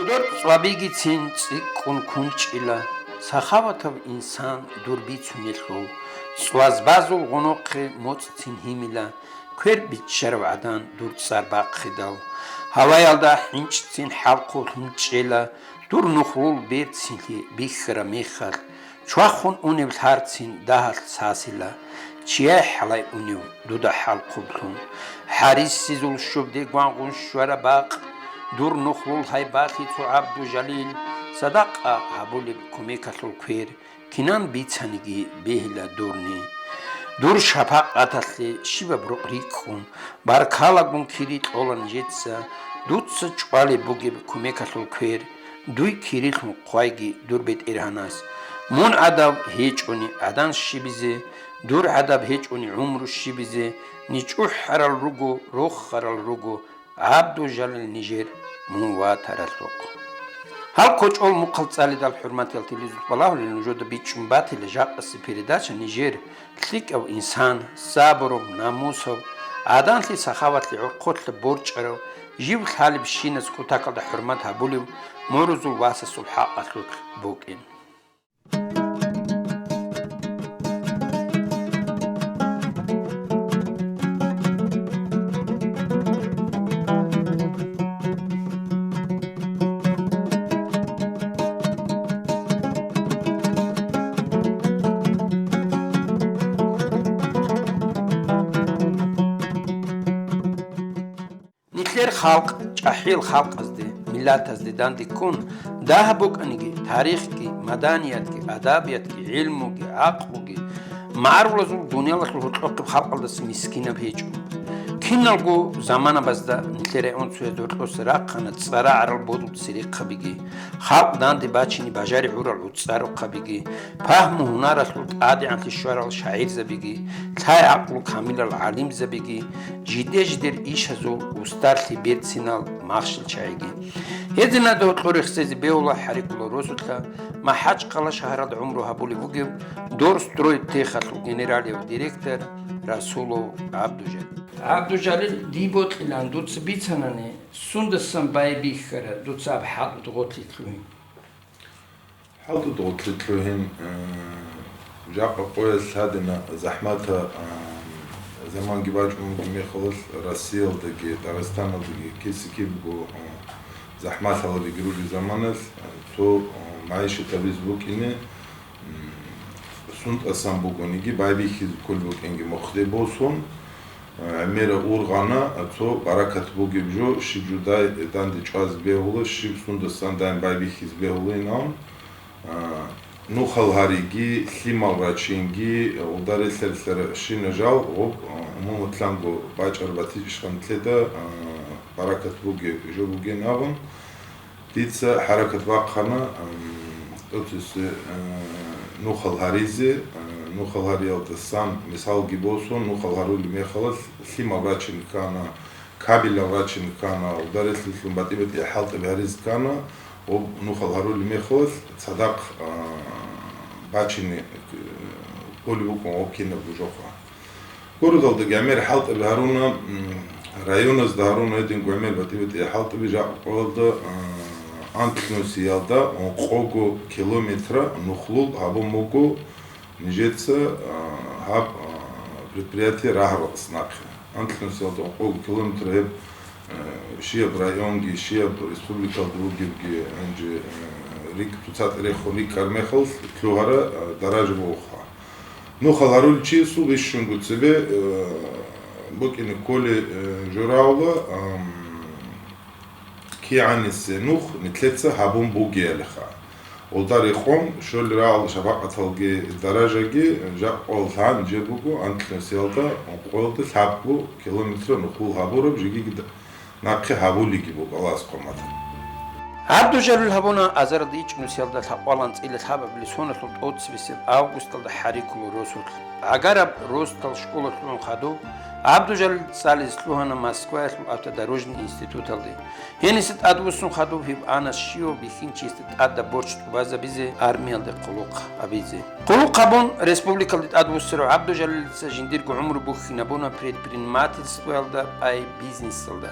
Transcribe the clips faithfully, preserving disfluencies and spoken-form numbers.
Дор цӀвабигицин цӀикӀкӀун кунчӀила, сахаватав инсан дур бицунелъул, цӀваз базул гъунохъе моцӀцин гьимила, квер биччарав гӀадан дур цӀар бахъидал. Гьаваялда хӀинчӀцин хӀалхъулъун чӀела, дур нухлул берцинлъи бихьара мехалъ, чвахун унев лъарцин дагьалъ сасила, чияй хӀалай унев дуда хӀалхъублъун. ХӀарисизул щубде гвангъун щвара бакъ, дур нухлул гьайбалъи цо ГӀабдужалил, садакъа гьабулеб кумекалъул квер, кинан бицаниги бегьила дурни. Дур шапакъаталъе щибаб рукъ рикӀкӀун, баркалагун кири кьола нижеца, дуца чӀвалеб бугеб кумекалъул квер, дуй кирилъун хъвайги дур БетӀергьанас. Мун гӀадаб гьечӀони гӀадан щибизе, дур гӀадаб гьечӀони гӀумру щибизе, ниж чӀухӀарал руго, рохарал руго, ГӀабдужалил нижер мун ватаралъухъ. Гьал кочӀол мухъал цӀалидал, хӀурматиял телевизор балагьулел, нужеда бичӀчӀун батила жакъаси передача нижер лъикӀав инсан, сабурав, намусав, гӀаданлъи сахаватлъи гӀорхъолъа борчӀарав, жив лъалебщинас кутакалда хӀурмат гьабулев Морозул Васасул хӀакъалъулъ букӀин. Нилъер халкъ чӀахӀиял халкъазде, миллатазде данде ккун, дагьаб букӀаниги, тарихги, маданиятги, адабиятги, гӀилмуги, гӀакълуги, магӀарулазул дуниялалъул гьоркьохъеб халкъалдаса мискинаб гьечӀо. Киналго заманабазда нилъер районцоязда гьоркьоса рахъана цӀарагӀарал бодул церехъабиги, халкъ данде бачине бажари гӀурал гӀуцӀарухъабиги, пагьму-гьунаралъул тӀадегӀанлъи щварал шагӀирзабиги, лъай-гӀакълу камилал гӀалимзабиги, жиде-жидер ишазул устарлъи берцинал махщел чагӀиги. Гьединада гьоркьор рехсезе бегьула ХӀарикулал росулъа МахӀачхъала шагьаралда гӀумру гьабулев вугев Дорстройтехалъул генералияв директор Расулов ГӀабдужалил. ГӀабдужалил, дие бокьилаан дуца бицанани, сундасан байбихьара дуца аб хӀалтӀуда гъорлъи лъугьин? ХӀалтӀуда гъорлъи лъугьин, э, жакъа къоялъ гьадина захӀматаб, э, заманги бачӀун бугеб мехалъ, Россиялдаги Дагъистаналдаги киса-кибего, э, захӀмат гьабулебги ругеб заманалъ, э, цо, э, магӀишат гьабизе букӀине, м, сунтӀасан бугониги, байбихьизе кколеб букӀинги мухъде босун, гӀемераб ургъана, цо баракат бугеб жо, щиб жо дай данде чӀвазе бегьула, щиб сундасан дайин байбихьизе бегьулин абун. А, нухал гьариги, лъимал рачинги, гъударилъарилъара щина жал, гъоб, а, умуматлъанго бачӀар батичӀищха нилъеда, а, баракат бугеб жо бугин абун. Дица хӀаракат бахъана, м, тӀоцеси, э, нухал гьаризе, э, нухал гьариялдасан мисалги босун, нухал гьарулеб мехалъ лъимал рачине ккана, кабелал рачине ккана, ударилъилъун батӀи-батӀи хӀалтӀаби гьаризе ккана, ва нухал гьарулеб мехалъ цадахъ, э, бачине, э, кколеб букӀун гъоб кинабго жоха. Городалда гӀемер хӀалтӀаби гьаруна, м, районазда гьаруна гьедин гӀемер батӀи-батӀи хӀалтӀаби жакъа къоялда, а, анкьнусиялда ункъого километра нухлул гьабун буго нижеца, а, гьаб, а, предприятие рагьаралдаса нахъе. Анкьнусиялда ункъого километра гьеб, а, щибаб районги, щибаб республикалда бугебги, гьанже, а, рикӀ-, цоцазда рехун рикӀкӀар мехалъ лъугьараб, а, даража бугоха. Нухал гьарулев чиясул бищунго цебе, э, букӀине кколеб, э, жо рагӀула, ам, кигӀаниса нух нилъеца гьабун бугеялиха. Гъолда рекъон щолел рагӀула шапакъаталги даражаги, жакъа къоялъ гьанже буго анкьнусиялда ункъоялда лъабго километра нухлул гьабураб жеги нахъе гьабулебги буго Аллагьас хъван батани. ГӀабдужалил гьабуна азаралда ичӀнусиялда лъабкъоялда анцӀила лъабабилеб соналъул тӀоцебесеб августалда ХӀарикулал росулъ. ГӀагараб росдал школалъ лъугӀун хадуб, ГӀабдужалил цӀализе лъугьана Москваялъул автодорожный институталде. Гьениса тӀадвуссун хадуб гьев ана щивав бихьинчиясда тӀадаб борщ тӀубазабизе, армиялде хъулухъ гьабизе. Хъулухъ гьабун, республикалде тӀадвуссарав ГӀабдужалилица жиндирго гӀумру бухьинабуна предпринимательствоялда, пай бизнесалда.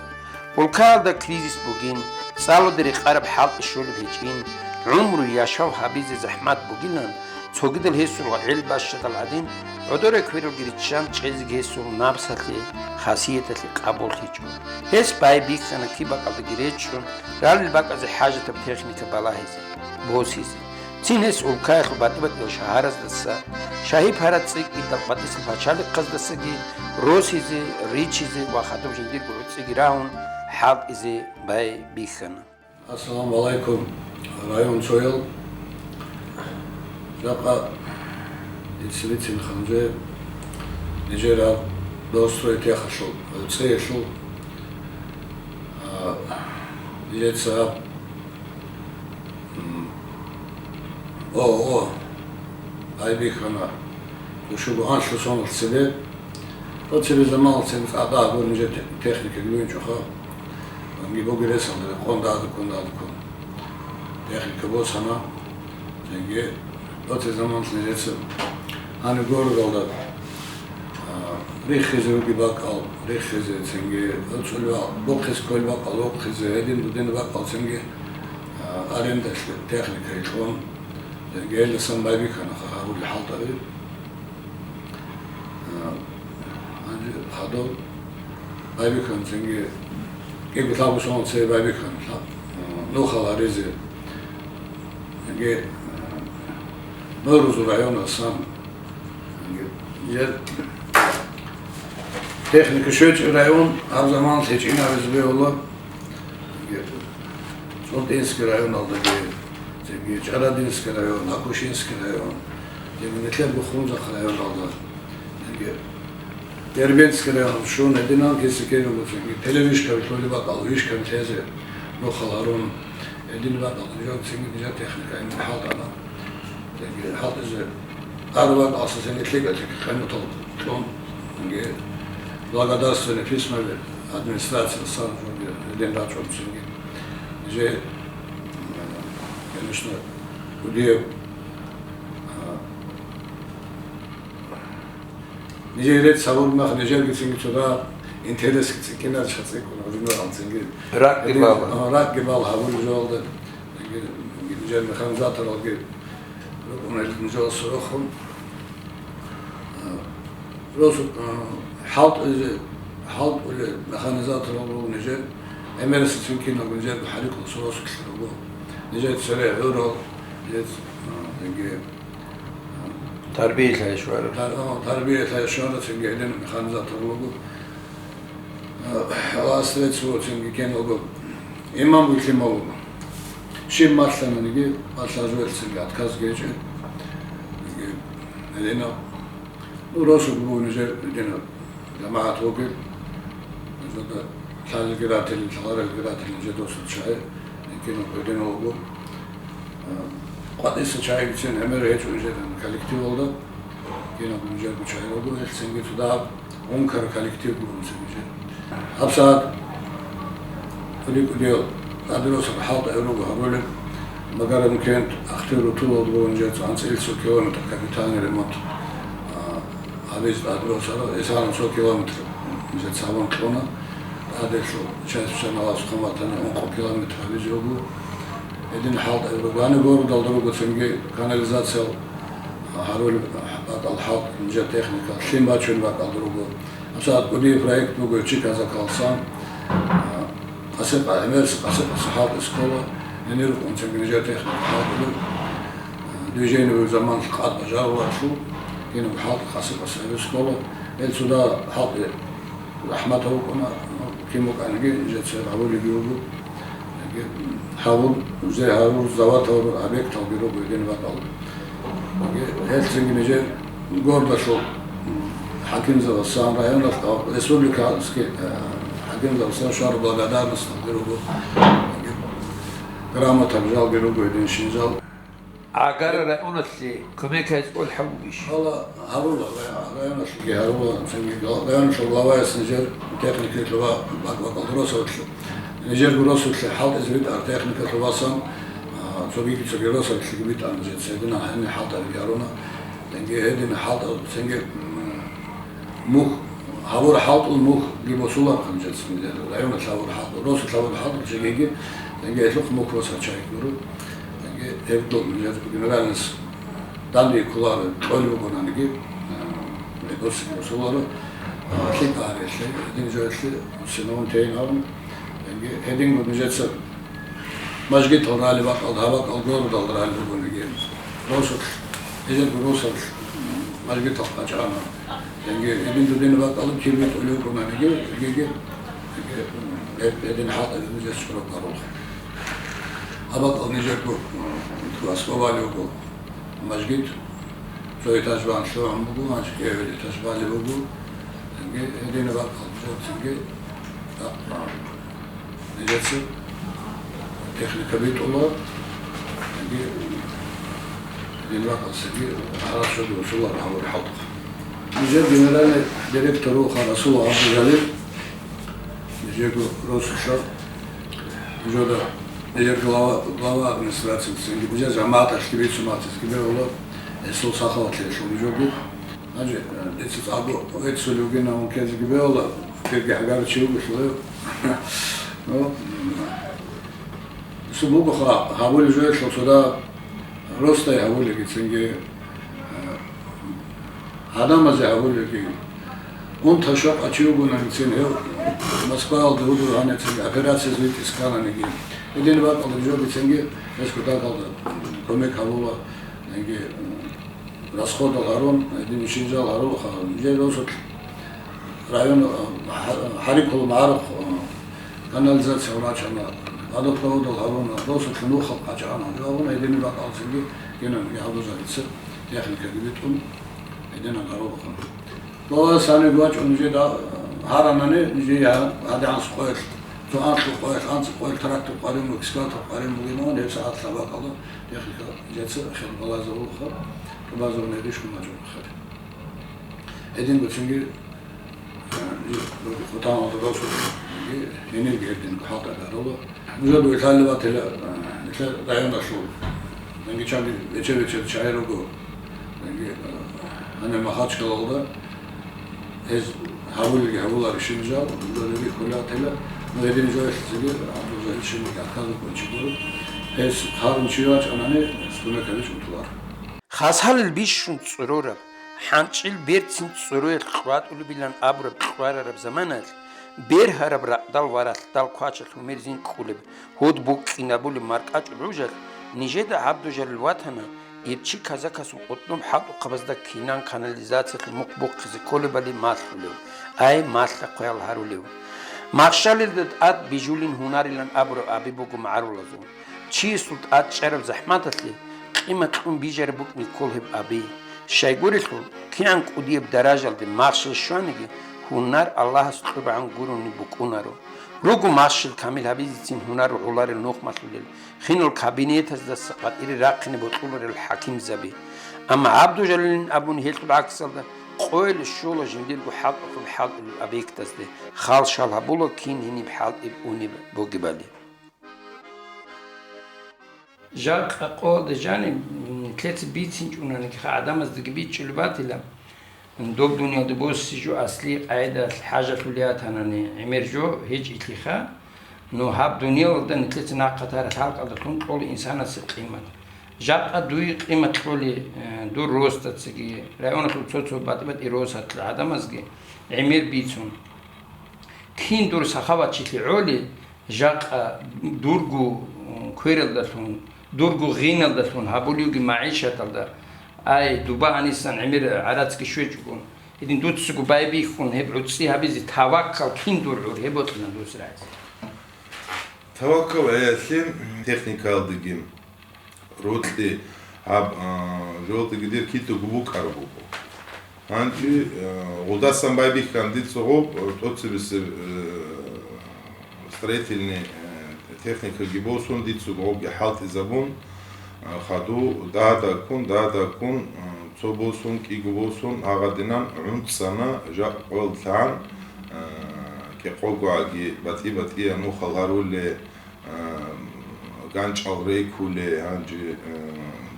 Улкаялда кризис бугин, цӀалуде рекъараб хӀалтӀи щолеб гьечӀин, гӀумру яшав гьабизе захӀмат бугилан, цогидал гьесул гӀел бащадал гӀадин, гӀодорай квералги риччан чӀезеги гьесул напсалъе, хасияталъе къабуллъичӀо. Гьес байбихьана киб бакӀалдаги речӀчӀун, ралел бакӀазе хӀажатаб техника балагьизе, босизе. Цин гьес улкаялъул батӀи-батӀиял шагьараздаса, шагьи-пара цӀикӀкӀидал къватӀисел пачалихъаздасаги росизе, ричизе ва хадуб жиндирго гӀуцӀиги рагьун хӀалтӀизе байбихьана. Ассаламу гӀалайкум, районцоял. Жакъа ил цебецин ханже нижер гьаб Белстрой техалъул, цӀеялъул, а, нижеца гьаб, м, о, о, байбихьана, душуго анлъу соналъ цебе, Гьеб цебе заманалъ цебе цӀакъ дагьаб гуро нижер те-, техникаги бугинчӀоха. Гьанги бугеб ресалда, къон дагьадуккун, дагьадуккун. Техника босана. Цинги гьеб цебе заманалъ нижеца гьаниб городалда, а, риххизе ругеб бакӀал риххизе, цинги цӀулбал бухъизе кколеб бакӀал бухъизе, гьедин-дудин бакӀал цинги, а, арендалъе техника кьун, цинги гьелдасан байбихьана гьабулел хӀалтӀаби. А, гьанже хадуб байбихьана цинги, кӀиго-лъабго соналъ цебе байбихьана, лъаб-, а, нухал гьаризе. Цинги, а, Маврузул районасан, цинги, я, техника щвечӀеб район гьаб заманалъ гьечӀин абизе бегьула. ЦӀуртӀинский районалдаги, цинги ЧӀарадинский район, Акушинский район, цинги нилъерго Хунзахъ районалда, цинги Дербентский район щун, гьединал киса-кире буго, цинги Пелевишкаби лъолеб бакӀал, Вишкаби лъезе нухал гьарун, гьедин бакӀал жо цинги нижер техника гьаниб хӀалтӀана. Цинги хӀалтӀизе Гьарван асасани лъикӀалъи къиматал кьун, цинги благодарственные письмаби администрациялъ сан гьедин рачӀун цинги. Нижее, конечно, Гудиев, а, нижее рецц гьабураб мехалъ нижерги цинги цо дагьаб интересги цӀикӀкӀинарищха цӀикӀкӀуна, гьедин рагӀан цинги. РакӀги Гьедин, бала. А, ракӀги бала гьабулеб жоялда. Нижер механизаторалги рукӀуна нижер сорохун. Росу-, а, хӀалтӀизе, хӀалтӀулел механизаторал руго нижер, гӀемерисецин киналго нижерго хӀаликӀун соросулъ руго. Нижер цере гӀурал, нижер, а, яги, а, Тарбиялъе щвараб. Тар-, а, тарбиялъе щвараб цинги гьедин механизатор руго. Ва средство цинги ккеналго имам вилълъи ма вуго. Щиб малъананиги, малъа жугьелцинги отказги гьечӀо. Гьединав, ну, росулъ буго нижер гьединав жамагӀат вугеб. Нужеда лъазеги ратилин, лъаларелги ратилин нижер досул чагӀи. Гьединав гьединав вуго. КъватӀиса чагӀигицин гӀемер гьечӀо нижер коллективалда. Кинаб нижерго чагӀи руго, гьелъ цинги цо дагьаб ункараб коллектив гуро цин нижер. ГьабсагӀат кӀуди-кӀудиял тӀаде росаб хӀалтӀи руго гьарулеб, Магарамкент, Ахтирутулалда буго нижер анцӀила цо километр капитальный ремонт, а, гьабизе тӀаде росарал, гьесалан цо километр нижер цабун кьуна. ТӀаделъул часть пшаналас хъаматани ункъо километр гьабизе руго. Гьедин хӀалтӀи руго. Гьаниб городалда руго цинги канализациял гьарулеб бакӀал хӀалтӀи, нижер техника, лъим бачунеб бакӀалда руго. ГьабсагӀат кӀудияб проект буго Чикасакаласан, а, къаси-къа-, гӀемерисеб къаси-къаси хӀалтӀи ккола, гьенир рукӀун цинги нижер техника хӀалтӀулеб, а, движение бугеб заманалъ къад бажаруларелъул, кинаб хӀалтӀи къаси-къаси гьабизе ккола. Гьел цо дагьаб хӀалтӀи РахӀмат гьавукӀуна, кин букӀаниги, нижеца гьабулебги буго. Гьабун, зе гьарул, завод гьарул объекталги руго гьедин бакӀал. Гьелцинги нижер городалъул хӀакимзабасан, районалъ, республикалъги, э, хӀакимзабасан щвараб благодарносталги руго. Грамотаби жалги руго гьедин щинзал. Агара районалъе кумек гьабизе кӀолеб бугищ? Гьала гьарула, районалъеги гьарула, цинги районалъул главаяс нижер техникалъул ва бакӀ-бакӀалда росулъ, нижерго росулъе хӀалтӀизе битӀараб техникалъул васан, а, цогиги цоги росулъеги битӀана нижер, цинги гьаниб хӀалтӀаби гьаруна, цинги гьедин хӀалтӀа, цинги, м, мухь Гьабур хӀалтӀул мухьги босулархъан жацин, районалъ гьабур хӀалтӀул, росулъ гьабур хӀалтӀул жеги, яги гьелъухъ мухь босарчагӀи гуро, яги гьеб дол, генеральнас данде кколаро, кьолеб бугонаниги, э, гьеб босиги босуларо, э, лъикӀ гьарелъе, гьедин жоялъе, синавун тейин гьарун, яги гьединго нижеца мажгитал рали бакӀал, гьаб бакӀал городал рали бугониги. Росулъ, гьезул росулъ мажгитал къачӀана. Яги гьедин дудин бакӀал кибе тӀолев кунаниги, гьеги, гьеги, гьед-, гьедин хӀалтӀа нижеца чураб барулха. Гьаб бакӀал нижерго, м, ту асбабали буго. Мажгит цо этаж бан лъугӀун буго, гьанже кӀиабилеб этаж балеб буго. Цинги гьединаб бакӀал, цинги, а, а, нижеца техника битӀула, цинги гьединаб бакӀал, цинги гьарал щоги усулар гьавур хӀалтӀухъ. Нижер генеральный директор вуха Расул ГӀабдулжалил. Нижего росулъа, нижеда, нижер глава, глава администрации, цинги нижер жамагӀаталъги бицун батизги бегьула, гьесул сахаватлъи гьелъул нижеги. Гьанже, э, дица цӀакъго веццулев вугин абун ккезеги бегьула, кирги гӀагар чи вугелъул гьев. Ну, м, цо буго ха-, гьабулеб жоялъул цо дагь росдай гьабулеги цинги, э, гӀадамазе гьабулеги, унта-щокъа чи вугонаницин гьев Москваялда гьудул гьанецинги операциялъе витӀизе ккананиги, гьедин бакӀалда жоги цинги гьесго дагьалда кумек гьабула, цинги расходал гьарун, гьедин шинжал гьарулаха, нижер росулъ район, а, ХӀа-, ХӀарикул магӀарухъ, а, канализация вачана, водопроводал гьаруна, росулъ нухал къачӀана, гьавуна гьединаб бакӀалцинги гьенан гьабузарица техникаги битӀун, гьединан гьарулаха. Дола саниг вачӀун нижеда гьаранани, нижее гьадигӀанас къоялъ, цо анкьго къоялъ, анцӀго къоялъ, трактор къваригӀун, экскаватор къваригӀун бугин, гьеб сагӀат лъабакъалда техника нижеца хел балазарулаха, тӀубазарун гьедин щун мажбур хъе. Гьединго цинги, э, ниж хутӀаналда росулъги гьенирги гьединго хӀалтӀаби гьарула. Нужеда вилълъанни батила, э, нилъер районалъул, янгичанги вечер-вечер чагӀи руго, янги, э, гьанир Махачкалалда, гьез гьавулелги гьавулари шинжал, нужеда рихьулев ватила, ну, гьедин жоялъ цинги ГӀабдулжалил шинги отказывать гьечӀо гуро. Гьес гьарун чи вачӀанани, кумек гьабичӀ унтуларо. Хасалил бищун цӀорораб, хӀанчӀил берцин цӀороялъ къватӀулебилан абураб кьварараб заманалъ, бергьараб ракъдал ва ралъдал квачалъ гьумер зин кколеб, гьуд букӀинабулеб маркӀачӀул гӀужалъ, нижеда ГӀабдужалил ватана, ирчи казакасул къутӀнуб хӀалтӀухъабазда кинан канализациялъул мухъ бухъизе кколебали малъулев, ай, малъа-хъваял гьарулев. Махщалилда тӀад бижулин гьунарилан абураб аби буго магӀарулазул. Чиясул тӀад чӀараб захӀматалъе къимат кьун бижараб букӀине ккол гьеб аби. Щайгурелъул, кигӀан кӀудияб даражалде махщел щваниги, гьунар Аллагьас кьурбагӀан гурони букӀунаро. Руго махщел камил гьабизецин гьунар гӀоларел нухмалъулел, хинал кабинетаздаса къватӀире рахъине бокьуларел хӀакимзаби. Амма ГӀабдужалилин абун гьелъул гӀаксалда къойил щола жиндирго хӀалтӀухъе хӀалтӀулел объектазде, хал-шал гьабула кин гьениб хӀалтӀи унеб бугебали. Жакъа къоялда жаниб, м, нилъеца бицинчӀунаниги ха, гӀадамаздаги бичӀчӀулеб батила, м, доб дуниялда боси жо асли къагӀидалъ хӀажалъулей ятанани гӀемер жо гьечӀилъиха, ну, гьаб дуниялалда нилъеца нахъа тарал халкъалда лъун кьола инсанасе къимат. Жакъа дуе къимат кьолей, э, дур росдацаги, районалъул цо-цо батӀи-батӀи росатал гӀадамазги гӀемер бицун. Кин дур сахаватчилъи гӀоли, жакъа дурго, м, квералдалъун, дурго гъиналдалъун гьабулевги магӀишаталда, ай, дуба гьанисан гӀемер гӀарацги щвечӀого, гьедин дуцаго байбихьун гьеб гӀуцӀи гьабизе таваккал кин дур гӀур, гьеб бокьилан дус рагӀизе. Таваккал гӀеялъе техникалдеги, рокьи гьаб, а, жолтӀиги дир кидаго букӀараб буго. Гьанже, а, гъудасан байбихьан дица гъоб, а, тӀоцебесеб, а, строительный, а, техникаги босун, дица гъобги хӀалтӀизабун, а, хаду дада ккун, дада ккун, а, цо босун, кӀиго босун, гьагъадинан гӀунцӀана жакъ къоялдагӀан, а, кӀикъого гӀаги батӀи-батӀияб нухал гьарулел, а, ганчӀал рейкулел, гьанже, а,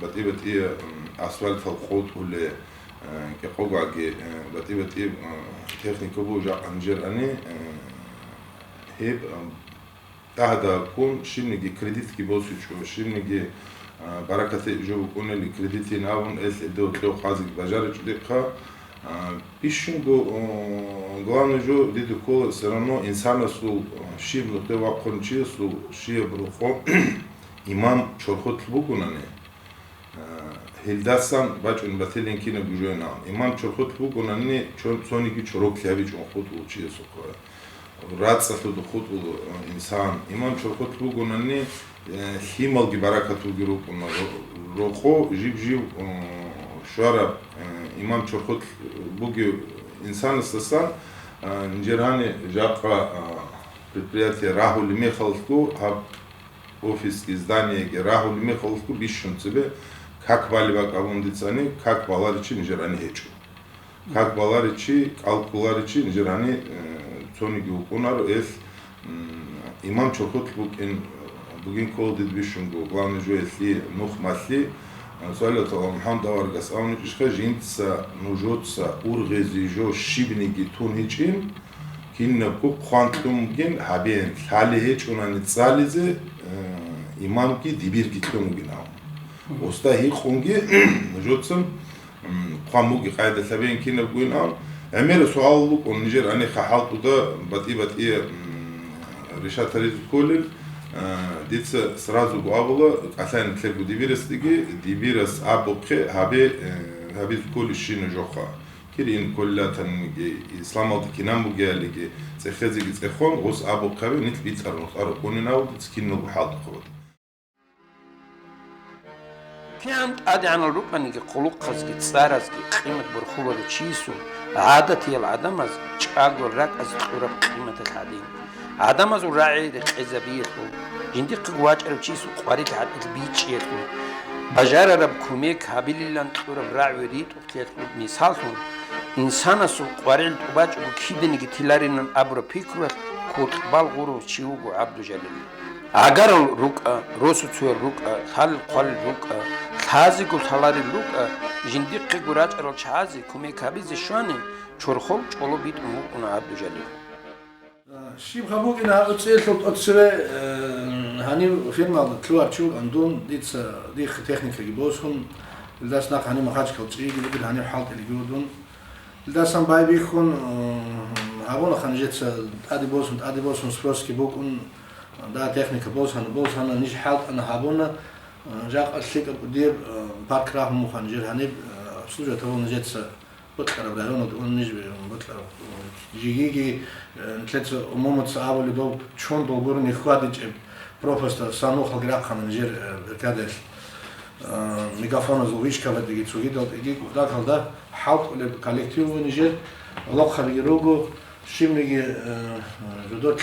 батӀи-батӀияб, м, асфальтал къотӀулел, Э, кӀикъогоги, э, батӀи-батӀи, э, техника буго жакъа нижер ани, э, гьеб, э, тӀагьда ккун, щибниги кредитги босичӀо, щибниги, э, баракат гьечӀо букӀунели кредитин абун, эл гьелда гьоркьов хъазеги бажаричӀо дихъа. Э, бищунго, э, главное жо дида ккола всё равно инсанасул, э, щиб нухде вахъун чиясул щибаб рокъо имам чорхолъ бугонани, Э, гьелдасан бачӀун батилин кинабго жоян абун. Имам чорхолъ бугонани, чон-, цониги чороклъи гьабичӀун хутӀул чиясухъа. РацӀцӀалъуда хутӀул, э, инсан. Имам чорхолъ бугонани, э, лъималги баракатулги рукӀуна. Ро-, рокъо жиб-жив, э, щвараб, э, имам чорхолъ бугев инсанасдасан, э, нижер гьани жакъа, э, предприятие рагьулеб мехалъго гьаб офисги, зданиеги рагьулеб мехалъго бищун цебе как балеб бакӀ абун дицани, как баларичи нижер гьани гьечӀо. Как баларичи, кӀал кколаричи нижер гьани, э, цониги вукӀунаро, эл, м, имам чорхолъ букӀин, бугин ккола дид бищунго, главный жо гьелъие нух малъи, э, саллаллагьу гӀала МухӀаммад аварагас абуничӀищха, жинца нужеца ургъизе жо щибниги тун гьечӀин, кинабго хъван кьун бугин гьабеян, лъалеб гьечӀунани цӀализе, э, имамги дибирги кьун бугин абун. Мгм. Уста гьикъунги нужецан, м, хъван буги къайда лъабеян кинабгойин абун. ГӀемераб суал букӀун нижер гьанихъа хӀалтӀуда батӀи-батӀи, м, решать гьаризе кколел, э, дица сразу абула, кӀалъай нилъерго дибирасдеги, дибирас абухъе гьабе, э, гьабизе кколищин нужеха. Кир ин кколилатаниги, исламалда кинан бугеялиги, цӀехезеги цӀехон, гъос абухъе гьабе, нилъ бицӀарун, гъос арукъунин абун дица киналго хӀалтӀухъе батӀи. КигӀан тӀадегӀанал рукӀаниги, хъулухъазги, цӀаразги къимат борхуларев чиясул, гӀадатиял гӀадамаз чӀаго ракӀаз кьураб къиматалъ гӀадин, гӀадамазул рагӀи рекъезабиялъул, жиндихъего вачӀарав чиясул къварилъи гьабил бичӀчӀиялъул, бажарараб кумек гьабилилан кьураб рагӀи ритӀухълъиялъул мисаллъун, инсанасул къваригӀел тӀубачӀого киданиги тиларинан абураб пикруялъ кутӀбал гъурав чи вуго ГӀабдужалил. ГӀагарал рукӀа, росуцоял рукӀа, лъалел-хъвалел рукӀа, лъазего лъаларел рукӀа, жиндихъего рачӀарал чагӀазе кумек гьабизе щвани, чорхол чӀоло битӀун вукӀуна ГӀабдужалил. Щибха букӀина гьаб цӀиялъул тӀоцеве, э, гьанив фирмалда лъугьарчи вукӀан дун, дица, дихъе техникаги босун, илдас нахъ гьанив Махачкал чӀиги бугел, гьанив хӀалтӀилги вугун. Илдасан байбихьун, э, гьабунаха нижеца тӀаде босун, тӀаде босун спроски букӀун, да, техника босана, босана, ниж хӀалтӀана гьабуна, э, жакъа лъикӀаб кӀудияб, э, парк рагьун муха нижер гьаниб, э, обслуживать гьабун нижеца бокьараб районалда ун ниж бокьараб, э, жигиги, э, нилъеца умумуца абулеб доб чун долгурни хьвадичӀеб пропаста санухалги рахъана нижер, э, беркадалъ. Э, мегафоназул вышкаладеги цогидалдаги кӀудакалда хӀалтӀулеб коллектив вуго нижер, гӀолохъабиги руго, щибниги, э, жодор, э,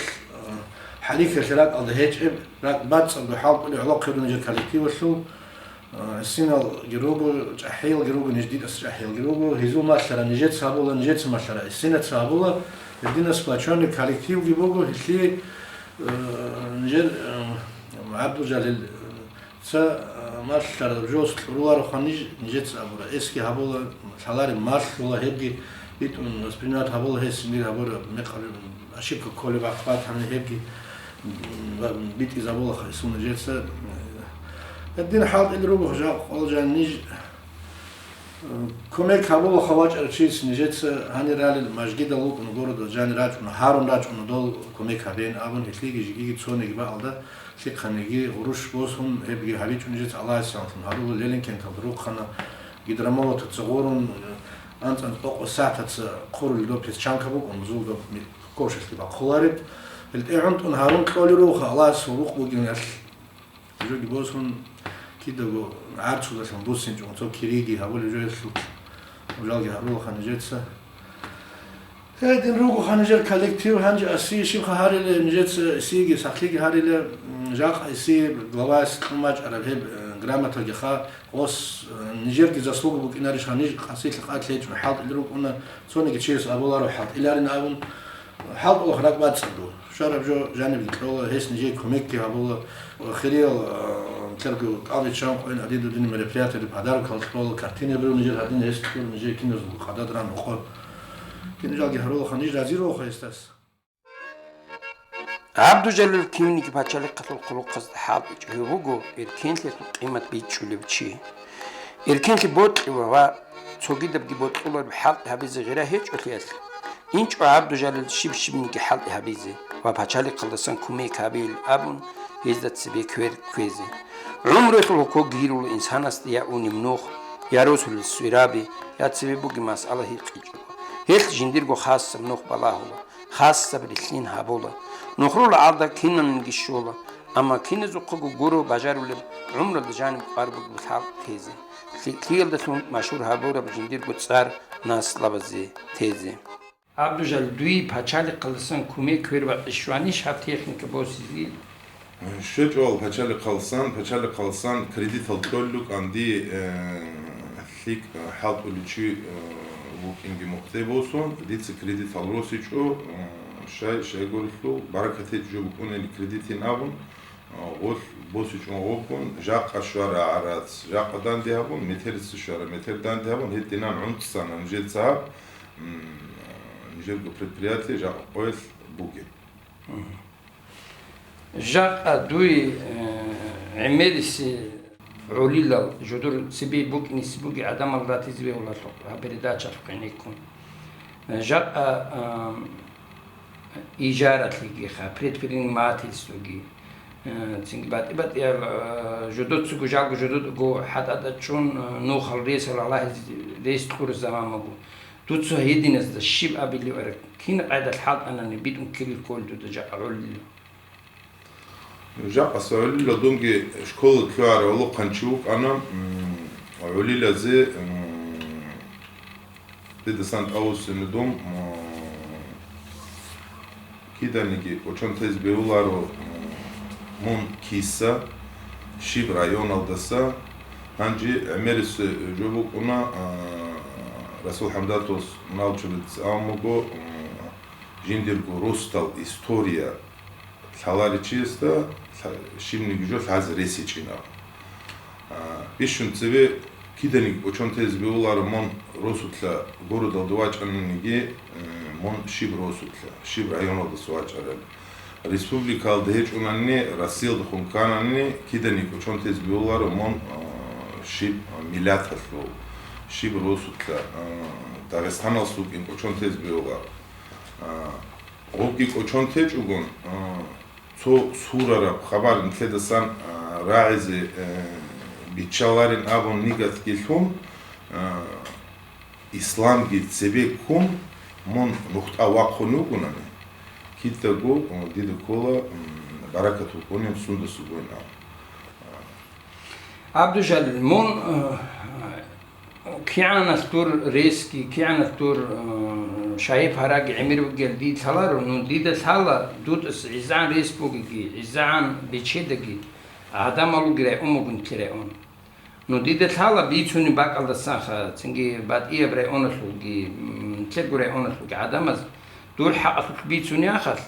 хӀалихьалъе ракӀалда гьечӀеб, ракӀ бацӀцӀадго хӀалтӀулеб гӀолохъе руго нижер коллективалъул, э, гӀисиналги руго, чӀахӀиялги руго, ниж дидаса чӀахӀиялги руго, гьезул малъара нижеца гьабула, нижеца малъара гӀисинаца гьабула, гьединаб сплочённый коллективги буго, гьелъие, э, нижер, э, ГӀабдулжалил, э, Ца, а, малъараб жо кьурулароха ниж-, нижеца абура. Эсги гьабула, лъалареб малъула, гьебги битӀун воспринимать гьабула, гьес жиндир гьабураб мекъаб ошибка кколеб бахъ батани, гьебги, м, ва-, битӀизабулаха гьесул нижеца. Гьедин хӀалтӀил руго жакъа къвалжан ниж. Кумек гьабулаха вачӀарав чияс нижеца гьанир ралел мажгидал вукӀун городал жанир рачӀуна, гьарун рачӀуна дол кумек гьабеян абун, гьелъиги жигиги цониги бакӀалда лъихъаниги гъурущ босун, гьебги гьабичӀо нижеца Аллагьасде саламлъун гьарула, Лелинкенталда рухъана, гидромолотаца гъурун, анцӀ-анцӀ къокъо сагӀатаца хъурулел доб песчанка букӀун, зул доб ми-, кошалъе бахъулареб. Гьел тӀегӀунтӀун гьарун кьолел руха Аллагьасул рукъ бугиналъ. Жоги босун, кидаго гӀарцудалъун буссинчӀун цо кириги гьабулеб жо гьелъул, жалги гьарулаха нижеца. Гьедин ругоха нижер коллектив, гьанже аси щибха гьариле, нижеца исиги сахлъиги гьариле, м, жакъа иси главаяс кьун бачӀараб гьеб, э, грамотаги ха, ос, э, нижерги заслуга букӀинарищха, ниж къасилъи къад лъечӀун хӀалтӀил рукӀуна, цониги чияс абуларо хӀалтӀиларин абун. ХӀалтӀулаха ракӀ бацӀцӀадго. Щвараб жо жанибги кьола, гьес нижее кумекги гьабула. Ва хириял, а, Нилъерго кӀал биччан къойин гьадин дудин мероприятиялъе подаркал кьола, картинаби нижер гьадин гьес кьур, нижер киназул къадад ран рокъор. Кинижалги гьарулаха, ниж разируха гьесдас. ГӀабдужалил кивниги пачалихъалъул хъулухъазда хӀалтӀичӀев буго эркенлъиялъул къимат бичӀчӀулев чи. Эркенлъи бокьулев ва цогидабги бокьулареб хӀалтӀи гьабизе гъира гьечӀолъиялъ, инчӀо ГӀабдужалил щиб-щибниги хӀалтӀи гьабизе ва пачалихъалдасан кумек гьабейил абун, гьезда цебе квер кквезе. ГӀумруялъул гьукоги гьирула инсанасда я унеб нух, я росулел свераби, я цебе бугеб масъала гьикъичӀого. Гьелъ жиндирго хасаб нух балагьула, хасаб рилълъин гьабула. Нухрул гӀалда кинанги щола, амма киназухъего гуро бажарулеб гӀумруялда жаниб къвар бугеб хӀалтӀи тезе, лъикӀлъиялдалъун машгьур гьабураб жиндирго цӀар наслабазе тезе. ГӀабдужал, дуе пачалихъалдасан кумек квербакъи щванищ гьаб техника босизе? ЩвечӀо гьал пачалихъалдасан, пачалихъалдасан кредитал кьолел рукӀана дие, э, лъикӀ, э, хӀалтӀулев чи, э, вукӀинги мухъде босун, дица кредитал росичӀо, э, щай, щайгурелъул баракат гьечӀо букӀунел кредитин абун, э, гъолъ босичӀун гъобгун, жакъа щвара гӀарац, жакъа данде гьабун, метерица щвара, метер данде гьабун, гьединан гӀунтӀсана нижеца гьаб, м, нижерго предприятие жакъа къоялъ бугеб. Жакъа дуе, э, гӀемерисе гӀолилал жодор цебе букӀинисе бугеб гӀадамал ратизе бегьуларо гьаб передачалъухъ гӀенеккун. Жакъа, э, ижаралъеги ха, предпринимательствоги, э, цинги батӀи-батӀиял, э, жодоцаго, жалго жодоцаго хӀатӀада чӀун, э, нухал ресал Аллагьизе рес кьураб заман буго. Дуца гьединазда щиб абилеб араб, кин къайдалъ хӀалтӀанани битӀун ккелел кколел дуда жакъа гӀолилал? Жакъаса гӀолилал дунги школа лъугӀарав гӀолохъанчи вукӀана, м, гӀолилазе, м, дидасан тӀавуссине дун, м, киданиги кӀочон тезе бегьуларо, м, мун киса, щиб районалдаса. Гьанже гӀемерисеб жо букӀуна, а, Расул ХӀамдатовас муналчӀурица абун буго, м, жиндирго росдал история лъаларичиясда лъа-, щибниги жо лъазе рес гьечӀин абун. А, бищун цебе киданиги кӀочон тезе бегьуларо мун росулъа городалда вачӀаниги, э, мун щиб росулъа, щиб районалдаса вачӀараб. Республикалда гьечӀунани, Россиялдехун кканани, киданиги кӀочон тезе бегьуларо мун, а, щиб миллаталъул, щиб росулъа, а, Дагъистаналъул вукӀин кӀочон тезе бегьуларо. А, гъобги кӀочон течӀогон, а, цо сурараб хабар нилъедасан, а, рагӀизе, э, биччаларин абун нигатги лъун, а, исламги цебе ккун, мун нухда вахъун вугонани, кидаго, а, дида ккола, м, баракат букӀунин сундасулгойин абун. ГӀабдужалил, мун, э, кигӀанас дур ресги, кигӀанас дур, э, шагьи-параги гӀемер бугел дие лъаларо, ну, дида лъала, дутӀас гӀезегӀан рес бугеги, гӀезегӀан бечедаги, гӀадамал вугин район бугин нилъер район. Ну, дида лъала бицунеб бакӀалдасанха, цинги батӀияб районалъулги, м, нилъерго районалъулги гӀадамаз дур хӀакъалъулъ бицунеб ахалъ,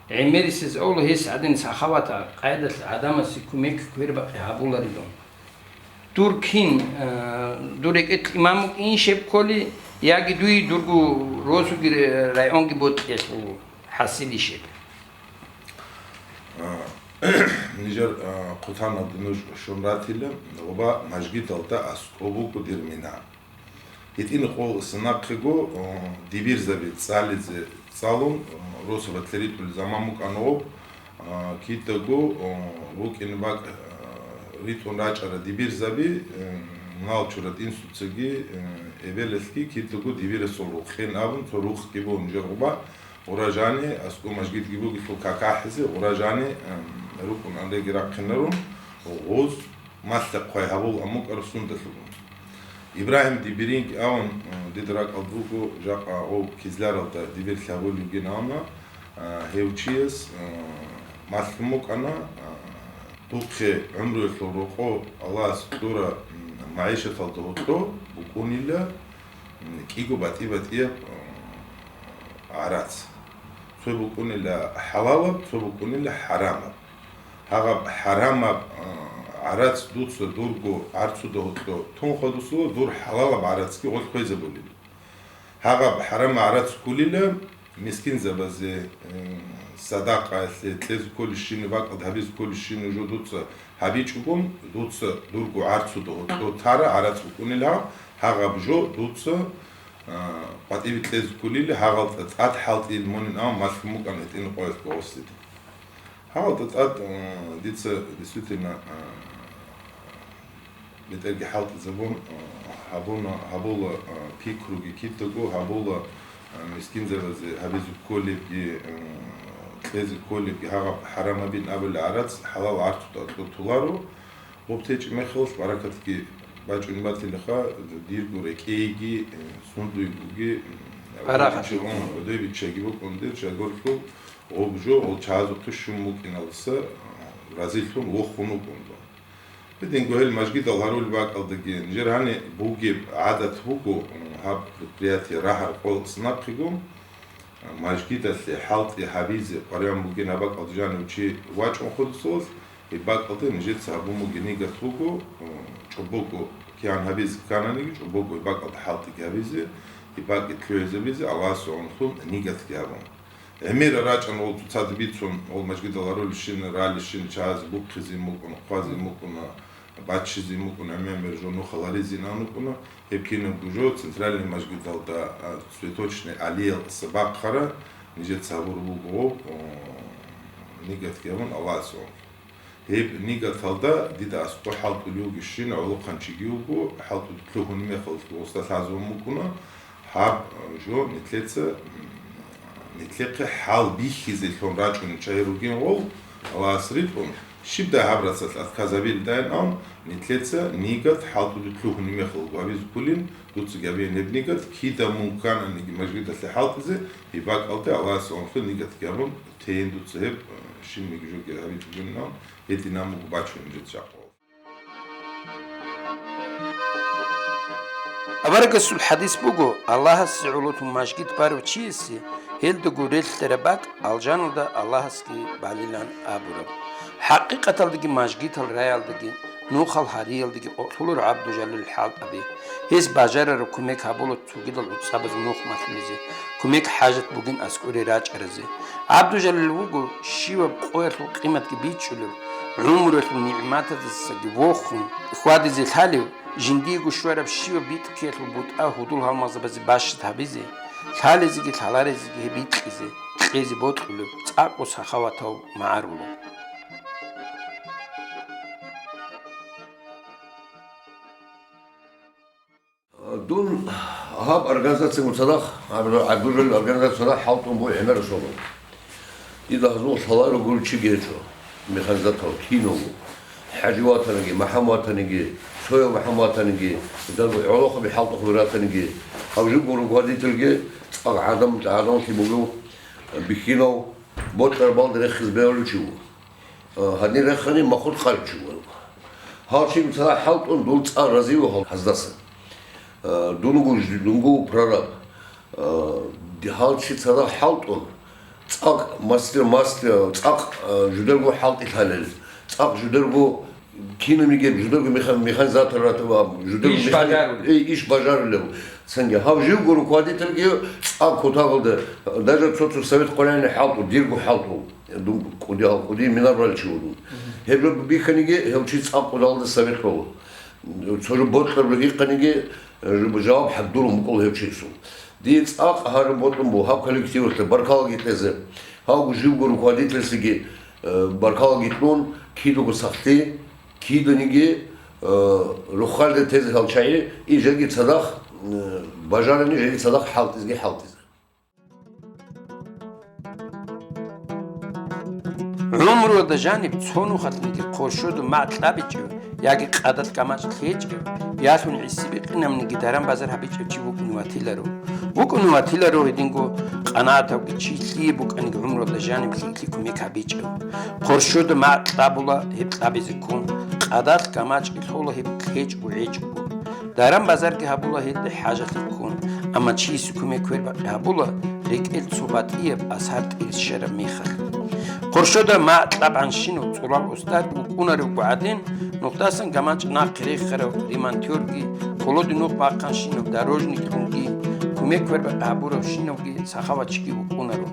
гӀемерисез авла гьес гӀадин сахават къайдалъ гӀадамасе кумек квербакъи гьабуларилан. Дур кин, э, дур рекӀелъ имам вукӀинищ гьеб кколей, яги дуе дурго росуги ре-, районги бокьиялъул хӀасилищ гьеб? А, нижер, а, хъутаналде нуж щун ратила, гъоба мажгиталда аскӀоб буго дир мина. ГьитӀин къо синахъего, а, дибирзаби цӀализе цӀалун, а, росу батлеритӀулел заман букӀана гъоб, а, кидаго, а, букӀин бакӀ, а, ритӀун рачӀара дибирзаби, а, муналчурат инсуцаги, а, эбелалъги кидаго дибирасул рукъин абун, цо рукъги бугун жергъуба, гъура жани, аскӀо мажгитги бугелъул какахӀизе, гъура жани, а, рукӀун анреги рахъинарун, гъоз малъа-хъвай гьабул амукӀар сундалъугун. Ибрагьим Дибиринг авун, э, дида ракӀалда буго, жакъа гъов Кизляралда дибир лъагьулевгин авна, э, гьев чияс, э, малъун букӀана, э, духъе гӀумруялъул рокъо Аллагьас кьура, м, магӀишаталда гьоркьо букӀунила, м, кӀиго батӀи-батӀияб, э, гӀарац. Цо букӀунила хӀалалаб, цо букӀунила хӀарамаб. Гьагъаб хӀарамаб, а, гӀарац дуца дурго гӀарцуда гьоркьо тун хадусула, дур хӀалалаб гӀарацги гъолъ хвезабулила. Гьагъаб хӀарамаб гӀарац кколила мискинзабазе, м, садакъаялъе, кьезе кколищин, бакӀалда гьабизе кколищин жо дуца гьабичӀого, дуца дурго гӀарцуда гьоркьо тара гӀарац букӀунила гьаб, гьагъаб жо дуца, а, къватӀибе кьезе кколила, гьагъалда тӀад хӀалтӀил мунин ав малъун букӀан гьитӀинаб къоялъ гъорлъ. Гьалда тӀад, а, дица действительно, а, бетӀерги хӀалтӀизабун, а, гьабуна, гьабула, а, пикруги кидаго, гьабула, а, мискинзабазе гьабизе кколебги, а, кьезе кколебги, гьагъаб хӀарамабин абулеб гӀарац хӀалал гӀарцуда кьутуларо. Гъоб течӀеб мехалъ баракатги бачӀун батилаха, дирго рекӀейги, э, сундуйгоги, м, Барагъат. Гьудайбича-, м, Гьудайбичаги букӀун дир жагорлъул гъоб жо, гъол чагӀазухъе щун букӀиналдаса, э, разилъун вохун вукӀун дун. Гьединго гьел мажгидал гьарулеб бакӀалдаги, нижер гьаниб бугеб гӀадат буго, м, гьаб предприятие рагьараб къоялъ нахъего, Мажгидалъе хӀалтӀи гьабизе къваригӀун бугин гьаб бакӀалда жанив чи вачӀун худусулъ, гьеб бакӀалда нижеца гьабун бугеб нигат буго, м, чӀобого кигӀан гьабизе ккананиги, чӀобого гьеб бакӀалда хӀалтӀиги гьабизе, гьеб бакӀи лъугӀизабизе Аллагьасе гӀолохъун нигатги гьабун. ГӀемера рачӀана гъол цоцазда бицун, гъол мажгидал гьарулебщинал, ралищинал чагӀазе бухъизин букӀуна, хъвазин букӀуна, баччизин букӀуна, гӀемер жо нухал гьаризин ан букӀуна. Гьеб кинабго жо центральный мажгиталда, а, цветочный аллеялдаса бахъара, нижеца гьабураб буго гъоб, о, нигатги гьабун Аллагьасе гӀолохъун. Гьеб нигаталда дида аскӀор хӀалтӀулев вугевщинав гӀолохъанчиги вуго, хӀалтӀулев лъугьунеб мехалъ гъосда лъазабун букӀуна, гьаб, а, жо нилъеца, м, нилъехъе хӀал бихьизелъун рачӀунел чагӀи ругин гъол, Аллагьас ритӀун, щибдай гьаб рацалъ отказабилдайин ан, нилъеца нигат хӀалтӀулев лъугьунеб мехалъ гьабизе кколин, дуца гьабеян гьеб нигат, кида мун ккананиги мажгиталъе хӀалтӀизе, гьеб бакӀалде Аллагьасе гӀолохъе нигатги гьабун, тейин дуца гьеб, э, щибниги жоги гьабичӀогин ан, гьединаб буго бачун нижеца жакъа. Аварагасул хӀадис буго, Аллагьасе гӀололъун мажгит барав чиясе гьелдаго релълъараб бакӀ алжаналда Аллагьасги балилан абураб. ХӀакъикъаталдаги мажгитал раялдаги, нухал гьариялдаги къокълъуларо ГӀабдужалил хӀалтӀаби. Гьес бажарараб кумек гьабула цогидал гӀуцӀабазе нух малъулезе, кумек-хӀажат бугин аскӀоре рачӀаразе. ГӀабдужалил вуго щиваб къоялъул къиматги бичӀчӀулев, гӀумруялъул нигӀматаздасаги вохун, хьвадизе лъалев, жиндиего щвараб щиваб битӀккиялъул бутӀа гьудул-гьалмагъзабазе бащад гьабизе, лъалезеги лъаларезеги гьеб бикьизе, кьезе бокьулеб цӀакъго сахаватав магӀарулев. Дун гьаб организациялъ цадахъ, гьаб-, гьабурал организациялъ цадахъ хӀалтӀун буго гӀемераб соналъ. Дида гьазул лъаларо гурев чиги гьечӀо, механизатор, кинав вуго. ХӀажи ватаниги, МахӀам ватаниги, цояв МахӀам ватаниги, гӀолохъаби хӀалтӀухъаби ратаниги, гьав жибго руководительги цӀакъ гӀадамал-, гӀадамалъе бугев бихьинав, бокьараб балда рехизе бегьулев чи вуго. А, гьанир рехани махур къарчӀи вуго. Гьав чи цадахъ хӀалтӀун, дун цӀакъ разив вуго гьаздаса. А, дун вуго ж-, дун вуго прораб. А, ди-, гьав чи цадахъ хӀалтӀун, цӀакъ мастер, мастер, цӀакъ, а, жударго хӀалтӀи лъалел, цӀакъ жударго кинаб бугеб, жударго меха-, механизатор ратаб, жударго иш механи-, бажарулев. Э, иш бажарулев. Цинги гьав живго руководительги цӀакъ кутакалда, даже цо-цо совет къваригӀуна хӀалтӀу, дирго хӀалтӀу. Дун кӀудиял кӀуди минар ралчи вуго. Гьеб жо бихьаниги, гьев чи цӀакъ кӀудиялда советлъула. Цо жо бокьараб рихъаниги, жо-, жаваб хӀадурун букӀула гьев чиясул. Дие цӀакъ гьарун бокьун буго гьаб коллективалъе баркалаги кьезе. Гьавго живго руководительсиги, э, баркалаги кьун, кидаго сахлъи, киданиги, э, руххалде тезе гьал чагӀи, и жеги цадахъ, э, бажарани жеги цадахъ хӀалтӀизги хӀалтӀизе. ГӀумруялда жаниб цо нухалъниги хъуршуда магӀ кьабичӀев яги къадалъ гамачӀ лъечӀев, ялъун гӀиси бикъинабниги даран-базар гьабичӀев чи вукӀун ватиларо. ВукӀун ватиларо гьединго къанагӀатавги чи лъие букӀаниги гӀумруялда жаниб лъикӀлъи кумек гьабичӀев. Хъуршуда магӀ кьабула гьеб кьабизе ккун, къадалъ гамачӀги лъола гьеб лъечӀого-гӀечӀого. Даран-базарги гьабула гьелде хӀажалъи ккун, амма чиясе кумек квербакъи гьабула, рекӀел цо батӀияб асар тӀирщараб мехалъ. Хъуршуда магӀ кьабгӀанщинав цӀурал устар вукӀунаревго гӀадин, Нухдасан гамачӀ нахъе рехарав ремонтёрги, холоде нух бахъанщинав дорожниклъунги, кумек-квербакъи гьабуравщинавги сахаватчиги вукӀунаро.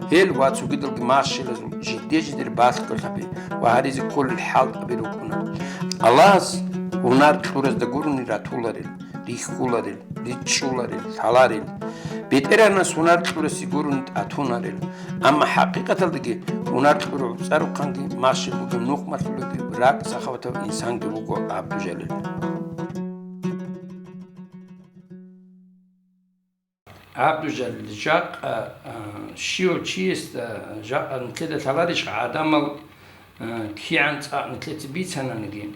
Гьел ва цогидалги махщелазул жиде-жидер балъголъаби ва гьаризе кколел хӀалтӀаби рукӀуна. Аллагьас гьунар кьуразда гурони ратуларел, рихьуларел, ричӀчӀуларел, лъаларел. БетӀергьанас гьунар кьурасе гурони тӀатунарел. Амма хӀакъикъаталдаги гьунар кьурав цӀарухъанги махщел бугев нухмалъулаги ракӀ-сахаватав инсанги вуго ГӀабдужалил. ГӀабдужалил, жакъа, а, щив чиясда, жакъа нилъеда лъаларищха гӀадамал, а, кигӀан цӀакъ нилъеца бицананиги,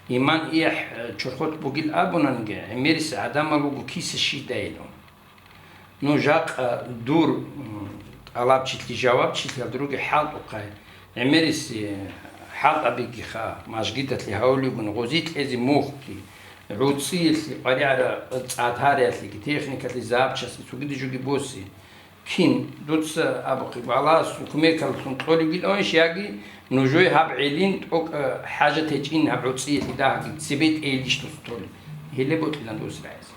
иман-ихӀ, а, чорхолъ бугил абунаниги, гӀемерис гӀадамал вуго киса щидайилан. Ну, жакъа дур, м, тӀалабчилъи-жавабчилъиялда ругел хӀалтӀухъай, гӀемерис, э, хӀалтӀабигиха, мажгиталъе гьавулигун, гъози кьезе мухъги, гӀуцӀиялъе къваригӀара цӀад гьариялъеги, техникалъе, запчастлъи, цогиде жоги босе. Кин, дуца абухъе, Аллагьас кумекаллъун кьолеб гиланищ, яги нужее гьаб гӀелин тӀокӀ, э, хӀажат гьечӀин гьаб гӀуцӀиялъе дагьги цебетӀейилищ дус толеб? Гьеле бокьилан дус рагӀизе.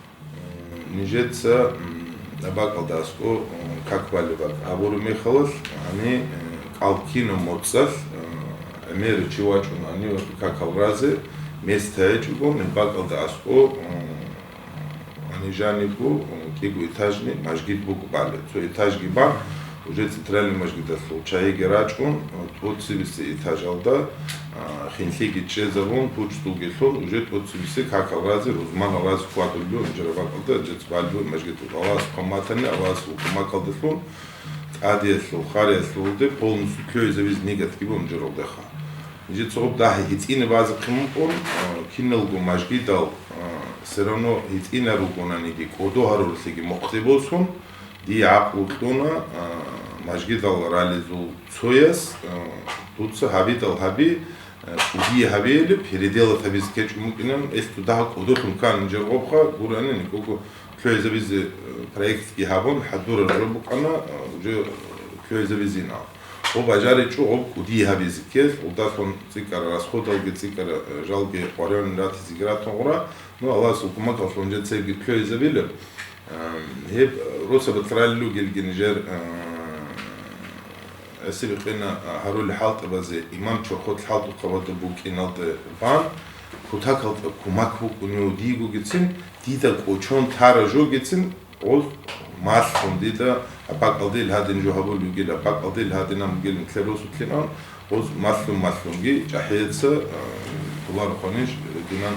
Нижеца, м, бакӀалда аскӀо, м, как балеб бакӀ гьабураб мехалъ, гьаниб, э, кӀал кинаб моцӀалъ, э, гӀемерав чи вачӀун гьанив какал разе, место гьечӀого, гьеб бакӀалда аскӀо, м, гьаниб жанибго, м, кӀиго этажный мажгит буго балеб. Цо этажги бан, уже центральный мажгиталъул чагӀиги рачӀун, тӀоцебесеб этажалда, а, хинлъиги чӀезабун, пучдулги лъун, уже тӀоцебесеб какал разе, рузманал разе хьвадулеб, инжир бакӀалда, жец балеб мажгиталда. Аллагьас хъван батани, Аллагьасул кумекалдалъун, тӀадиялъул, хариялъулде полностью лъугӀизабизе нигатги бун инжиралдеха. Нижеца гъоб дагьаб гьитӀинаб базехъин букӀун, а, киналго мажгитал, а, все равно гьитӀинаб бугонаниги, кӀодо гьаруралъеги мухъде босун, Дие гӀакълу кьуна, а, мажгитал ралезул цояс, а, дуца гьабидал гьаби, а, кӀудияб гьабиялъе переделать гьабизе ккечӀун букӀинан, гьелъул дагьаб кӀодолъун ккани жергъобха гурани, никого лъугӀизабизе, а, проектги гьабун, хӀадурал жо букӀана, а, уже лъугӀизабизина. Гъоб бажаричӀо гъоб кӀудияб гьабизе ккелъ, гъудалъун цӀикӀкӀараб расходалги цӀикӀкӀараб, а, жалги къваригӀун ратизеги ратун гъура, ну, Аллагьасул кумекалъун жо цебги лъугӀизабила. Ам, гьеб росабалъ ралел ругелги нижер, а, гӀисибикъина, а, гьарулел хӀалтӀабазе имам чорхолъ хӀалтӀухъабазда букӀиналде бан, кутакалда кумак букӀунев дигогицин, дида кӀочон тара жогицин, гъоз малъун дида, абакъалдил гьадин жо гьабулеб бугил, абакъалдил гьадинаб бугил нилъер росулъин ан, гъоз малъун-малъунги чӀахӀияца, а, кколарухъанищ, динан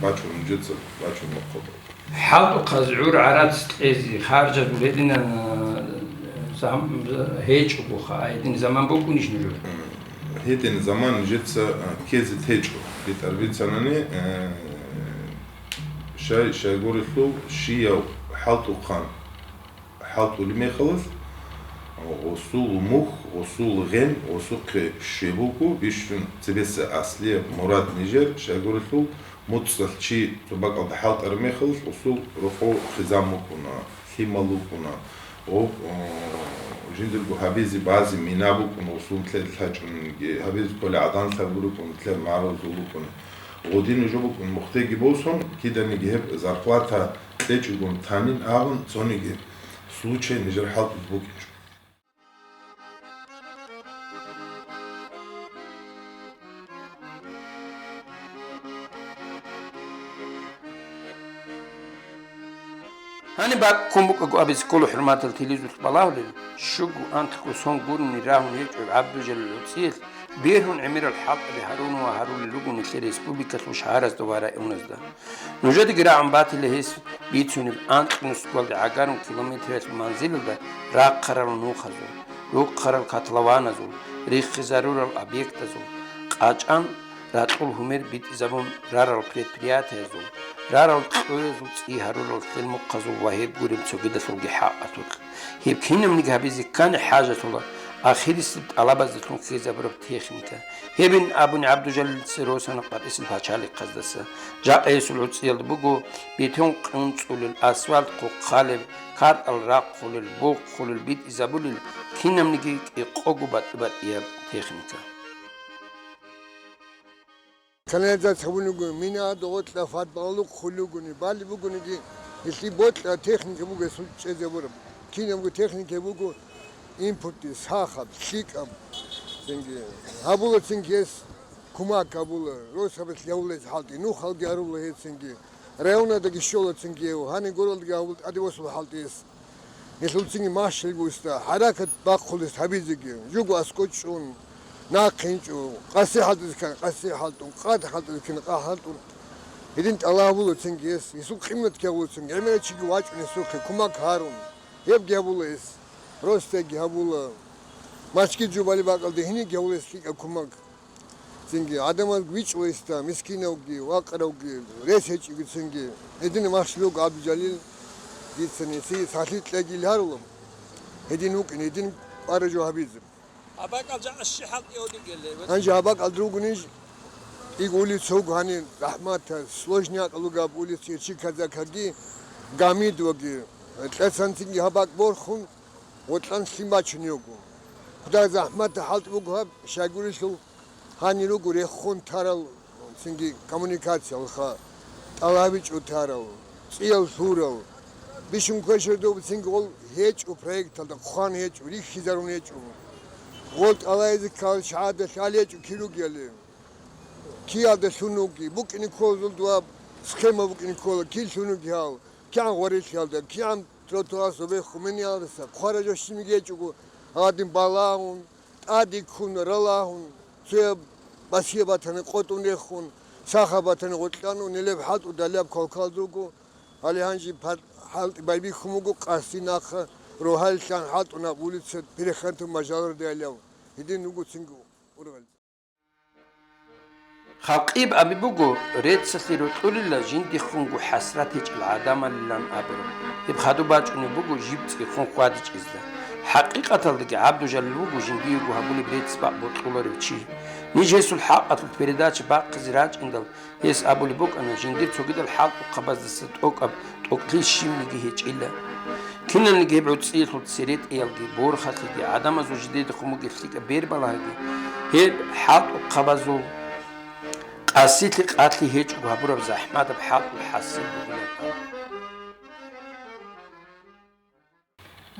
бачун, нижеца бачун мухъабал. ХӀалтӀухъаз гӀур гӀарац кьезе харжаб гьединан, а, зам-, гьечӀогоха, гьедин заман букӀунищ нужер? Гьедин заман нижеца, а, ккезе течӀо. БетӀер бицанани, а, щай, щайгурелъул щияв хӀалтӀухъан хӀалтӀулеб мехалъ, гъосул мухь, гъосул гъен, гъосухъе щвей буго, бищун цебеса аслияб мурад нижер, щайгурелъул, моцӀалъ чи цо бакӀалда хӀалтӀараб мехалъ, гъосул рокъов хъизан букӀуна, лъимал вукӀуна. Гъоб, о, жиндирго гьабизе базе мина букӀуна, гъосул нилъер лъачӀунги, гьабизе кколей гӀадан лъабго рукӀун, нилъер магӀарулазул рукӀун. Гъодин жо букӀун, мухъдеги босун, киданиги гьеб зарплата кьечӀогун танин абун цониги случай нижер хӀалтӀулъ букӀинчӀо. Гьаниб бакӀ ккун букӀаго абизе ккола, хӀурматал телевизоралъ балагьулел, щуго анкьго сон гурони рагьун гьечӀо ГӀабдужалил гӀуцӀиялъ, бергьун гӀемерал хӀалтӀаби гьарун ва гьарулел руго нилъер республикалъул шагьаразда ва районазда. Нужедаги рагӀун батила гьес бицунеб анкьнусгоялде гӀагарун километралъул манзилалда рахъарал нухазул, рухъарал котлованазул, риххизарурал объектазул, къачӀан ракьул гьумер битӀизабун рарал предприятиязул, рарал кьоязул цӀи гьарурал хӀилмухъазул ва гьеб гуреб цогидалъулги хӀакъалъулъ. Гьеб кинабниги гьабизе ккани хӀажалъула ахирисеб тӀалабаздалъун хьезабураб техника. Гьебин абуни ГӀабдужалилица росана къватӀисел пачалихъаздаса. Жакъа гьесул гӀуцӀиялда буго бетон къунцӀулел, асфальт хъухъалеб, картӀал рахъулел, бухъулел, битӀизабулел кинабниги кӀикъого батӀи-батӀияб техника. Канализация гьабун буго, мина, догъотӀа, фатбалукъ хъулугуни, бали бугониги, гьелъи бокьа техника буго гьесул чӀезабураб. Кинабго техника буго, импортный, сахаб, лъикӀаб. Цинги гьабула цинги гьес кумак гьабула, росабалъ гьавулес хӀалтӀи, нухалги гьарула гьецинги. Районадаги щола цинги гьев, гьанин горалдаги гьавул тӀаде восула хӀалтӀи гьес. Гьелъул цинги машгьил густа, хӀаракат бахъулес гьабизеги, жуго аскӀо чӀун, нахъинчӀо, къаси хӀалтӀизехъан къаси хӀалтӀун, къад хӀалтӀизехъан къад хӀалтӀун. Гьедин тӀалаб гьабула цинги гьес, гьесул къимат гьавула цинги, гӀемерал чиги вачӀун гьесухъе кумак гьарун. Гьебги гьабула гьес, росдаги гьабула, мачги жубали бакӀалде гьениги гьавула гьес лъикӀаб кумак. Цинги гӀадамаз вичӀ вайсда, мискинавги, вакъаравги, рес гьечӀеги цинги. Гьедин махщел вуго ГӀабдулжалил, дица нилъее сахлъи кьеги гьарула. Гьедин вукӀин, гьедин пара жо гьабизе. Гьаб бакӀал жакъа щи хӀалтӀи гьодигелли? Гьанже гьаб бакӀалда ругонищ, иг улица вуго гьанир рахӀматал, сложный акӀал вуго гьаб улица, Ирчи Казакаги, Гамидоваги. Кьецан цинги гьаб бакӀ борхун, гъоркьан лъим бачун його. Худа захӀматда хӀалтӀи буго гьаб, щайгурелъул гьанир руго рехун тарал, цинги коммуникациялха, тӀалабичӀо тарал, цӀиял лъурал. Бищун квешер доб цинги гъол гьечӀо проекталда, хъван гьечӀо, рихьизарун гьечӀо. Гъол тӀалаизе ккал шагьадалъ гьал гьечӀо киругияли. Киялда лъун вуги, букӀине кколазул дуа схема букӀине ккола, кил лъун вуги гьал, кигӀан гъварилъиялда, кигӀан тротуар цебе хумениялдаса, хъвара жо щибниги гьечӀого, гьадин балагьун, тӀаде ккун, ралагьун, цояб басияб батани къотӀун рехун, сахаб батани гъоркьанун, нилеб хӀалтӀу далеб квалквалда руго, гьале гьанже пад-, хӀалтӀи байбихьун буго, къаси нахъа рогьалилъан хӀалтӀун гьаб улица Перехантов мажаларда гьалав. Гьедин вуго цинги ургъел. Халкъияб аби буго, реццалъе рокьулила жиндихъунго хӀасрат гьечӀел гӀадамалилан абураб. Гьеб хадуб бачӀунеб буго жиб цӀехун хьвадичӀезда. ХӀакъикъаталдаги ГӀабдужалил вуго жиндиего гьабулеб рецц-бакъ бокьуларев чи. Ниж гьесул хӀакъалъулъ передача бахъизе рачӀиндал, гьес абулеб букӀана, жиндир цогидал хӀалтӀухъабаздаса тӀокӀаб тӀокӀлъи щибниги гьечӀила. Киналниги гьеб гӀуцӀиялъул церетӀиялги, борхалъиги, гӀадамазул жидедихъун бугеб лъикӀаб бербалагьиги, гьеб хӀалтӀухъабазул къасилъи-къадлъи гьечӀого гьабураб захӀматаб хӀалтӀул хӀасил бугилан абун.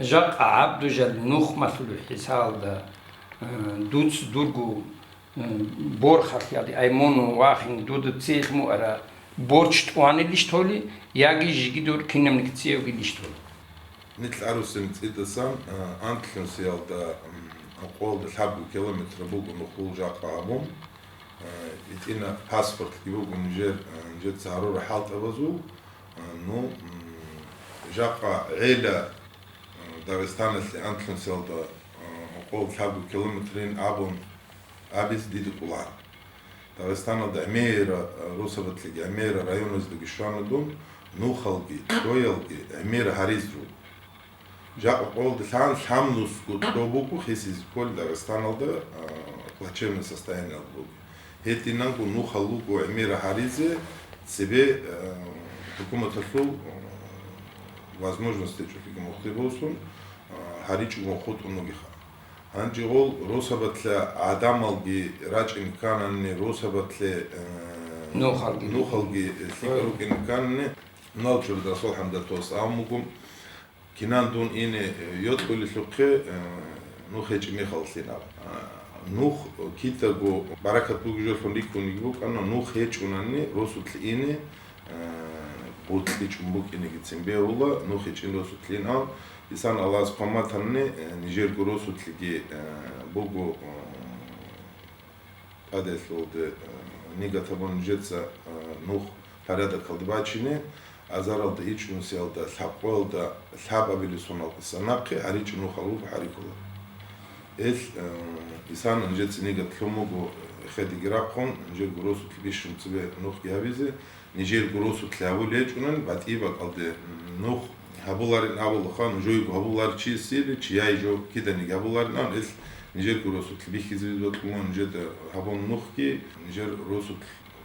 Жакъа ГӀабдужал нухмалъулев хӀисалда, э, дуц дурго, э, борхалъиялде ай мун вахин дуда цеялъ муара борч тӀуанилищ толи, яги жиги дур кинабниги цеявгилищ толи? Нилъ арусин цӀидасан, э, анкьлъунсиялда, м, къолда лъабго километр буго нухул жакъа абун, э, итӀина паспортги буго нижер, э, нижеца гьарура хӀалтӀабазул, э, ну, м, жакъа гӀела Дагъистаналъе анкьлъунсиялда, а, къол лъабго километрин абун абиз дида кӀоларо. Дагъистаналда гӀемера, а, росабалъеги гӀемера районаздаги щвана дун, нухалги, кьоялги гӀемера гьариз руго. Жакъа къолда лъан лъабнусго кьо буго, хисизе кколи Дагъистаналда, а, плачевное состояниялда буго. Гьединанго нухал руго гӀемера гьаризе, цебе, э, хӀукуматалъул, э, возможность гьечӀолъиги мухъли босун, э, гьаричӀого хутӀун вугеха. Гьанже гъол росабалъа гӀадамалги рачӀин кканани, росабалъе, э, Нухалги. Нухалги лъикӀ рукӀин кканани, нал чурдасул хӀамдатос абун буго. Кинан дун ине, э, йокьулелъухъе, э, нух гьечӀеб мехаллъин аб. А, нух кидаго баракат бугеб жолъун риккунеги букӀана, нух гьечӀунани росулъ ине, э, бокьичӀун букӀинегицин бегьула, нух гьечӀин росулъин аб. Исан Аллагьас хъван батани, э, нижерго росулъги, э, буго, э, ТӀадегӀлъулде, э, нигат гьабун нижеца, э, нух порядокалда бачине, азаралда ичӀнусиялда лъабкъоялда лъабабилеб соналдаса нахъе гьаричӀо нух гьалуго гьарикӀула. Ил, э, Исана нижеца нигат лъун буго, э, хедиги рахъун, нижерго росулъ бищун цебе нухги гьабизе, нижерго росулъ гьабулеб гьечӀунани, батӀи бакӀалде нух гьабуларин абулаха, нужеего гьабулар чи сири, чияе жо киданиги гьабуларин абун, ил нижерго росулъ бихьизе бокьун, нижеда гьабун нухги, нижер росулъ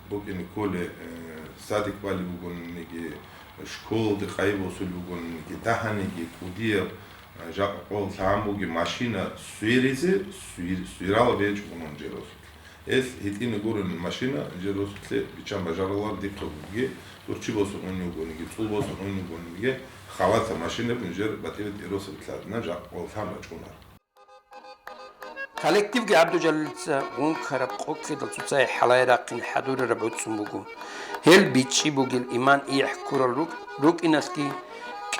букӀине кколе, э, садик балеб бугониги, школалде къайи босулеб бугониги, дагьаниги, кӀудияб, э, жакъа къоялъ лъагӀан бугеб машина сверизе, свир-, свиралаб гьечӀо нижер росулъ. Гьел гьитӀине гурони машина, нижер росулъе биччан бажаруларо дихъаб бугеб, дурччи босун унев вугониги, цӀул босун унев вугониги, халатаб машинаб нижер батӀи-батӀи росабилъ гьадинаб жакъа къоллъан рачӀунаро. Коллективги ГӀабдужалилица гъункараб къо ккедал цоцай хӀалае рахъине хӀадурараб гӀуцӀцӀун буго. Гьел бичӀчӀи бугел иман-ихӀ ккурал рукӀ-, рукӀиналъги,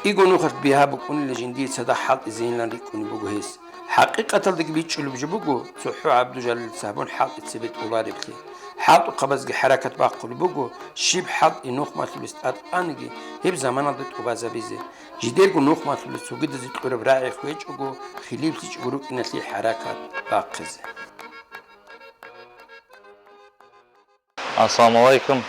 кӀиго нухалъ бигьа букӀунила жиндие цадахъ хӀалтӀизейилан рикӀкӀунеб буго гьес. ХӀакъикъаталдаги бичӀчӀулеб жо буго, цохӀо ГӀабдужалилица гьабун хӀалтӀи цебе тӀолареблъи. ХӀалтӀухъабазги хӀаракат бахъулеб буго, щиб хӀалтӀи нухмалъулес тӀадкъаниги, гьеб заманалда тӀубазабизе. Жидерго нухмалъулес цогидазе кьураб рагӀи хвечӀого, хилиплъичӀого рукӀиналъе хӀаракат бахъизе. Ассаламу алейкум.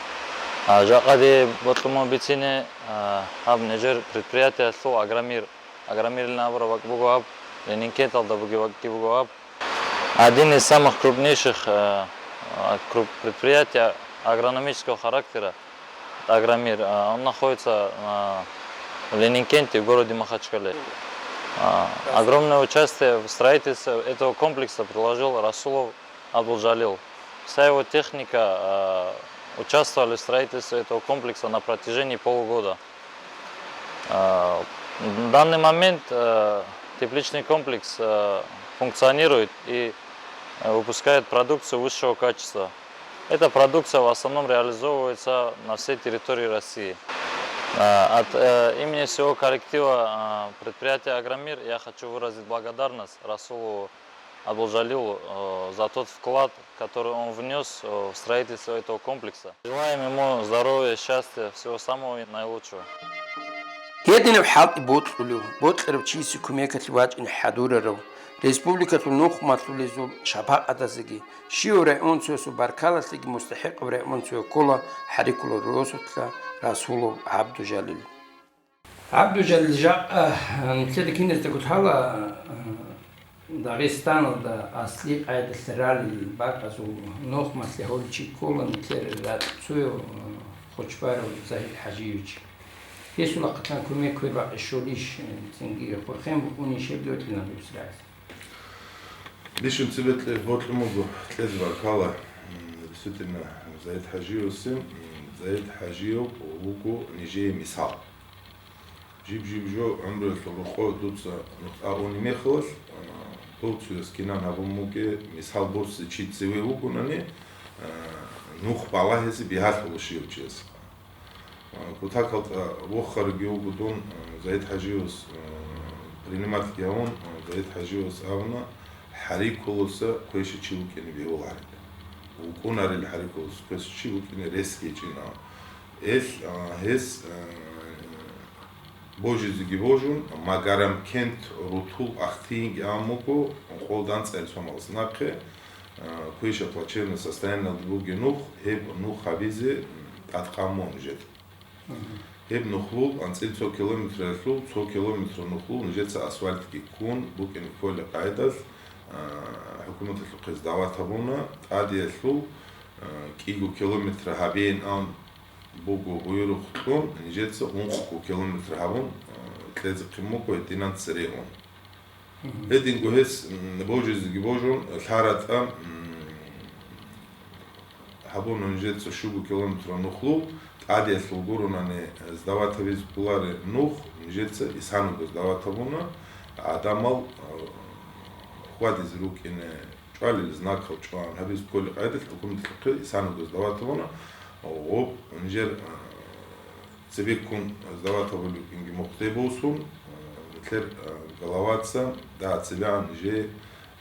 А, жакъа дие бокьун буго бицине, а, гьаб нижер предприятиялъул Агромир, Агромирлъун абураб бакӀ буго гьаб, Ленинкенталда бугеб бакӀги буго гьаб. Один из самых крупнейших, э, а, круп-, предприятий агрономического характера, Агромир, а, он находится, а, в Ленинкенте, в городе Махачкале. А, огромное участие в строительстве этого комплекса приложил Расулов Абдулжалил. Вся его техника, а, участвовали в строительстве этого комплекса на протяжении полугода. А, в данный момент, э, тепличный комплекс, э, функционирует и, э, выпускает продукцию высшего качества. Эта продукция в основном реализовывается на всей территории России. А, от, э, имени всего коллектива, а, предприятия «Агромир» я хочу выразить благодарность Расулу Абдулжалилу, э, за тот вклад, который он внес, э, в строительство этого комплекса. Желаем ему здоровья, счастья, всего самого наилучшего. Гьединаб хӀалтӀи бокьулев, бокьарав чиясе кумекалъе вачӀине хӀадурарав, республикалъул нухмалъулезул шапакъатазеги, щивав районцоясул баркалалъеги мустахӀикъав районцояв ккола хӀарикулал росулъа Расулов ГӀабдужалил. ГӀабдужалил, жакъа, а, нилъеда киназдаго лъала, а, Дагъистаналда аслияб къайдалъ ралел бакӀазул нухмалъе гьолев чи ккола нилъер ракьцояв, а, Хочбаров Загьид ХӀажиевич. Гьесул ахъалъан кумек квербакъи щолищ, а, цинги хурхен букӀунищ гьеб йокьилан гьеб сирагӀи? Бищун цебе кье-, бокьун буго, кьезе баркала, м, действительно, Загьид ХӀажиевасе, м, Загьид ХӀажиев вуго нижее мисал. Жиб-жиб жо гӀумруялъул рокъов дуца нухда унеб мехалъ, а, дов цояс кинан гьабун бугеб, мисал борци чи цеве вугонани, а, нух балагьизе бигьалъула щивав чиясухъа. А, кутакалда вохарги вуго дун, а, Загьид ХӀажиевас, а, приниматги гьавун, а, Загьид ХӀажиевас абуна, хӀарикуласа квеша чи вукӀине бегьула гьарикӀа. ВукӀунарел хӀарикуласа квеша чи вукӀине рес гьечӀин абун. Эл, а, гьес, а, божизеги божун, Магарамкент рутул ахтинги абун буго, къолдан цӀел сомалъ нахъе, а, квеша плачевное состояниялда бугеб нух, гьеб нух гьабизе, м, тӀадкъан мун жеда. Гьеб нухлул анцӀил цо километралъул цо километр нухлул нижеца асфальтги ккун букӀин кколеб къайдалъ, а, хӀукуматалъухъе сдават гьабуна, тӀадеялъул, а, кӀиго километр гьабейин абун буго буюрухъ кьун, нижеца ункъго километр гьабун, а, кьезехъин буго гьединан цере ун. Гьединго гьес, м, божизеги божун, лъаратӀа, м, гьабуна нижеца щуго километр нухлул, тӀадеялъул гуронани, э, сдават гьабизе кколареб нух, нижеца исанаго сдават гьабуна, гӀадамал, э, хьвадизе рукӀине, чӀвалел знакал чӀван, гьабизе кколеб къайдалъ хӀукуматалъухъе исанаго сдават гьабуна, гъоб нижер, э, Цебеккун сдават гьабулеб букӀинги мухъде босун, э, нилъер, э, головаца, да, цебегӀан нижее,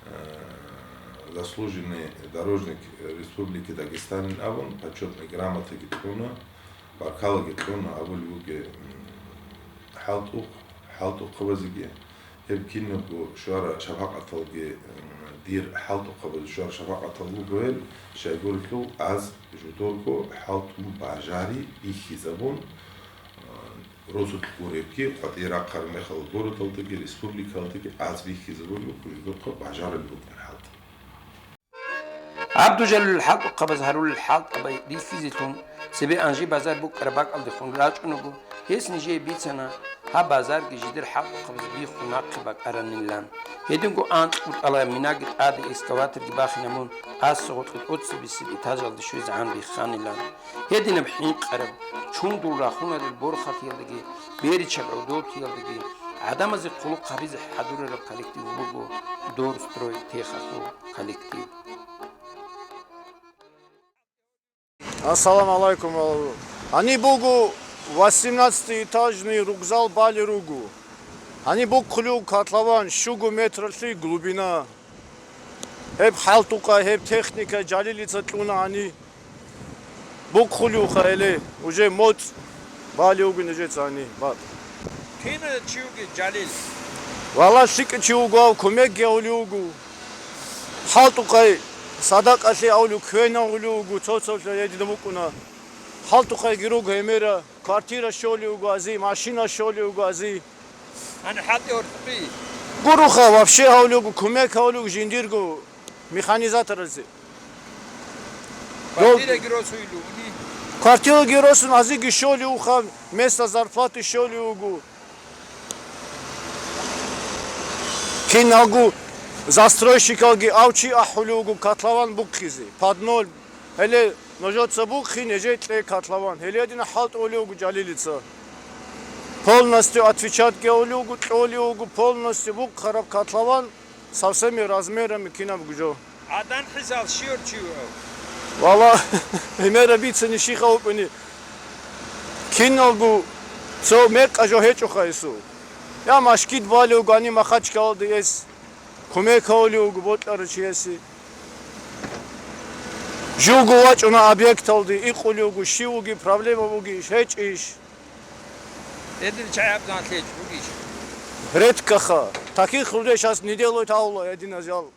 э, заслуженный дорожник Республики Дагестанин абун, почётный грамотаги кьуна, баркалаги кьуна абулеб бугеб, м, хӀалтӀухъ-, хӀалтӀухъабазеги. Гьеб кинабго щвара шапакъаталги, м, дир хӀалтӀухъабазе щвара шапакъатал буго гьел, щайгурелъул аз жидерго хӀалтӀун бажари бихьизабун, а, росулъ гуребги, къватӀире рахъараб мехалъ городалдаги, республикалдаги аз бихьизабун буго жидерго бажарулеб букӀин хӀалтӀи. ГӀабдужалил хӀалтӀухъабаз гьарулел хӀалтӀаби рихьизелъун цебе Анжи-базар букӀараб бакӀалдехун рачӀунаго, гьес нижее бицана гьаб базарги жидер хӀалтӀухъабаз биххун нахъе бакӀаранилан. Гьединго анкьго тӀалай минаги тӀаде экскаваторги бахинабун, асугъоркье тӀоцебесеб этажалде щвезегӀан бихханилан. Гьединаб хӀинкъараб, чундул рахунарел борхатиялдаги беричаб гӀодотиялдаги гӀадамазе хъулухъ гьабизе хӀадурараб коллектив буго Дорстрой Техалъул коллектив. Ассаламу алейкум. Гьаниб буго восемнадцатиэтажный рукзал балел руго. Гьаниб бухъулев котлован щуго метралъе глубина. Гьеб хӀалтӀухъа, гьеб техника Жалилица кьуна гьаниб. Бухъулевха гьеле, уже моцӀ балев вугин нижеца гьаниб. Ба- Кина чи вугев Жалил? Валлагь, лъикӀав чи вуго, кумекги гьавулев вуго. ХӀалтӀухъай садакъалъе авулев, квен гьавулев вуго, цо-цолъа гьедин букӀуна. ХӀалтӀухъайги руго гьемера, квартира щолев вуго ази, машина щолев вуго ази. Гьаниб хӀалтӀи гьоркьохъи? Гуроха, вообще гьавулев вуго, кумек гьавулев вуго жиндирго механизаторазе. Дол- Квартираги росулев вугони? Квартираги росун, азиги щолев вуха, место зарплаты щолев вуго. Киналго застройщикалги авчи ахӀулев вуго котлован бухъизе, под ноль. Гьеле нужеца бухъин, гьеже кье котлован. Гьеле гьедина хӀалтӀулев вуго Жалилица. Полностью отвечать гьавулев вуго, кьолев вуго, полностью бухъараб котлован со всеми размерами кинабго жо. ГӀадан хӀисал щивав чи вугев? Валлагь, гьемера бицани щибха вукӀуни. Киналго цо мекъа жо гьечӀоха гьесул. Я машгид балев вуго гьаниб Махачкалалда гьес, кумек гьавулев вуго бокьарав чиясе. Живго вачӀуна объекталде, икъулев вуго, щив вугев, проблема бугищ, гьечӀищ? Гьедин чагӀи гьаб заман лъечӀ бугищ? Редкоха. Таких людей щас не делают гьавула гьединазял.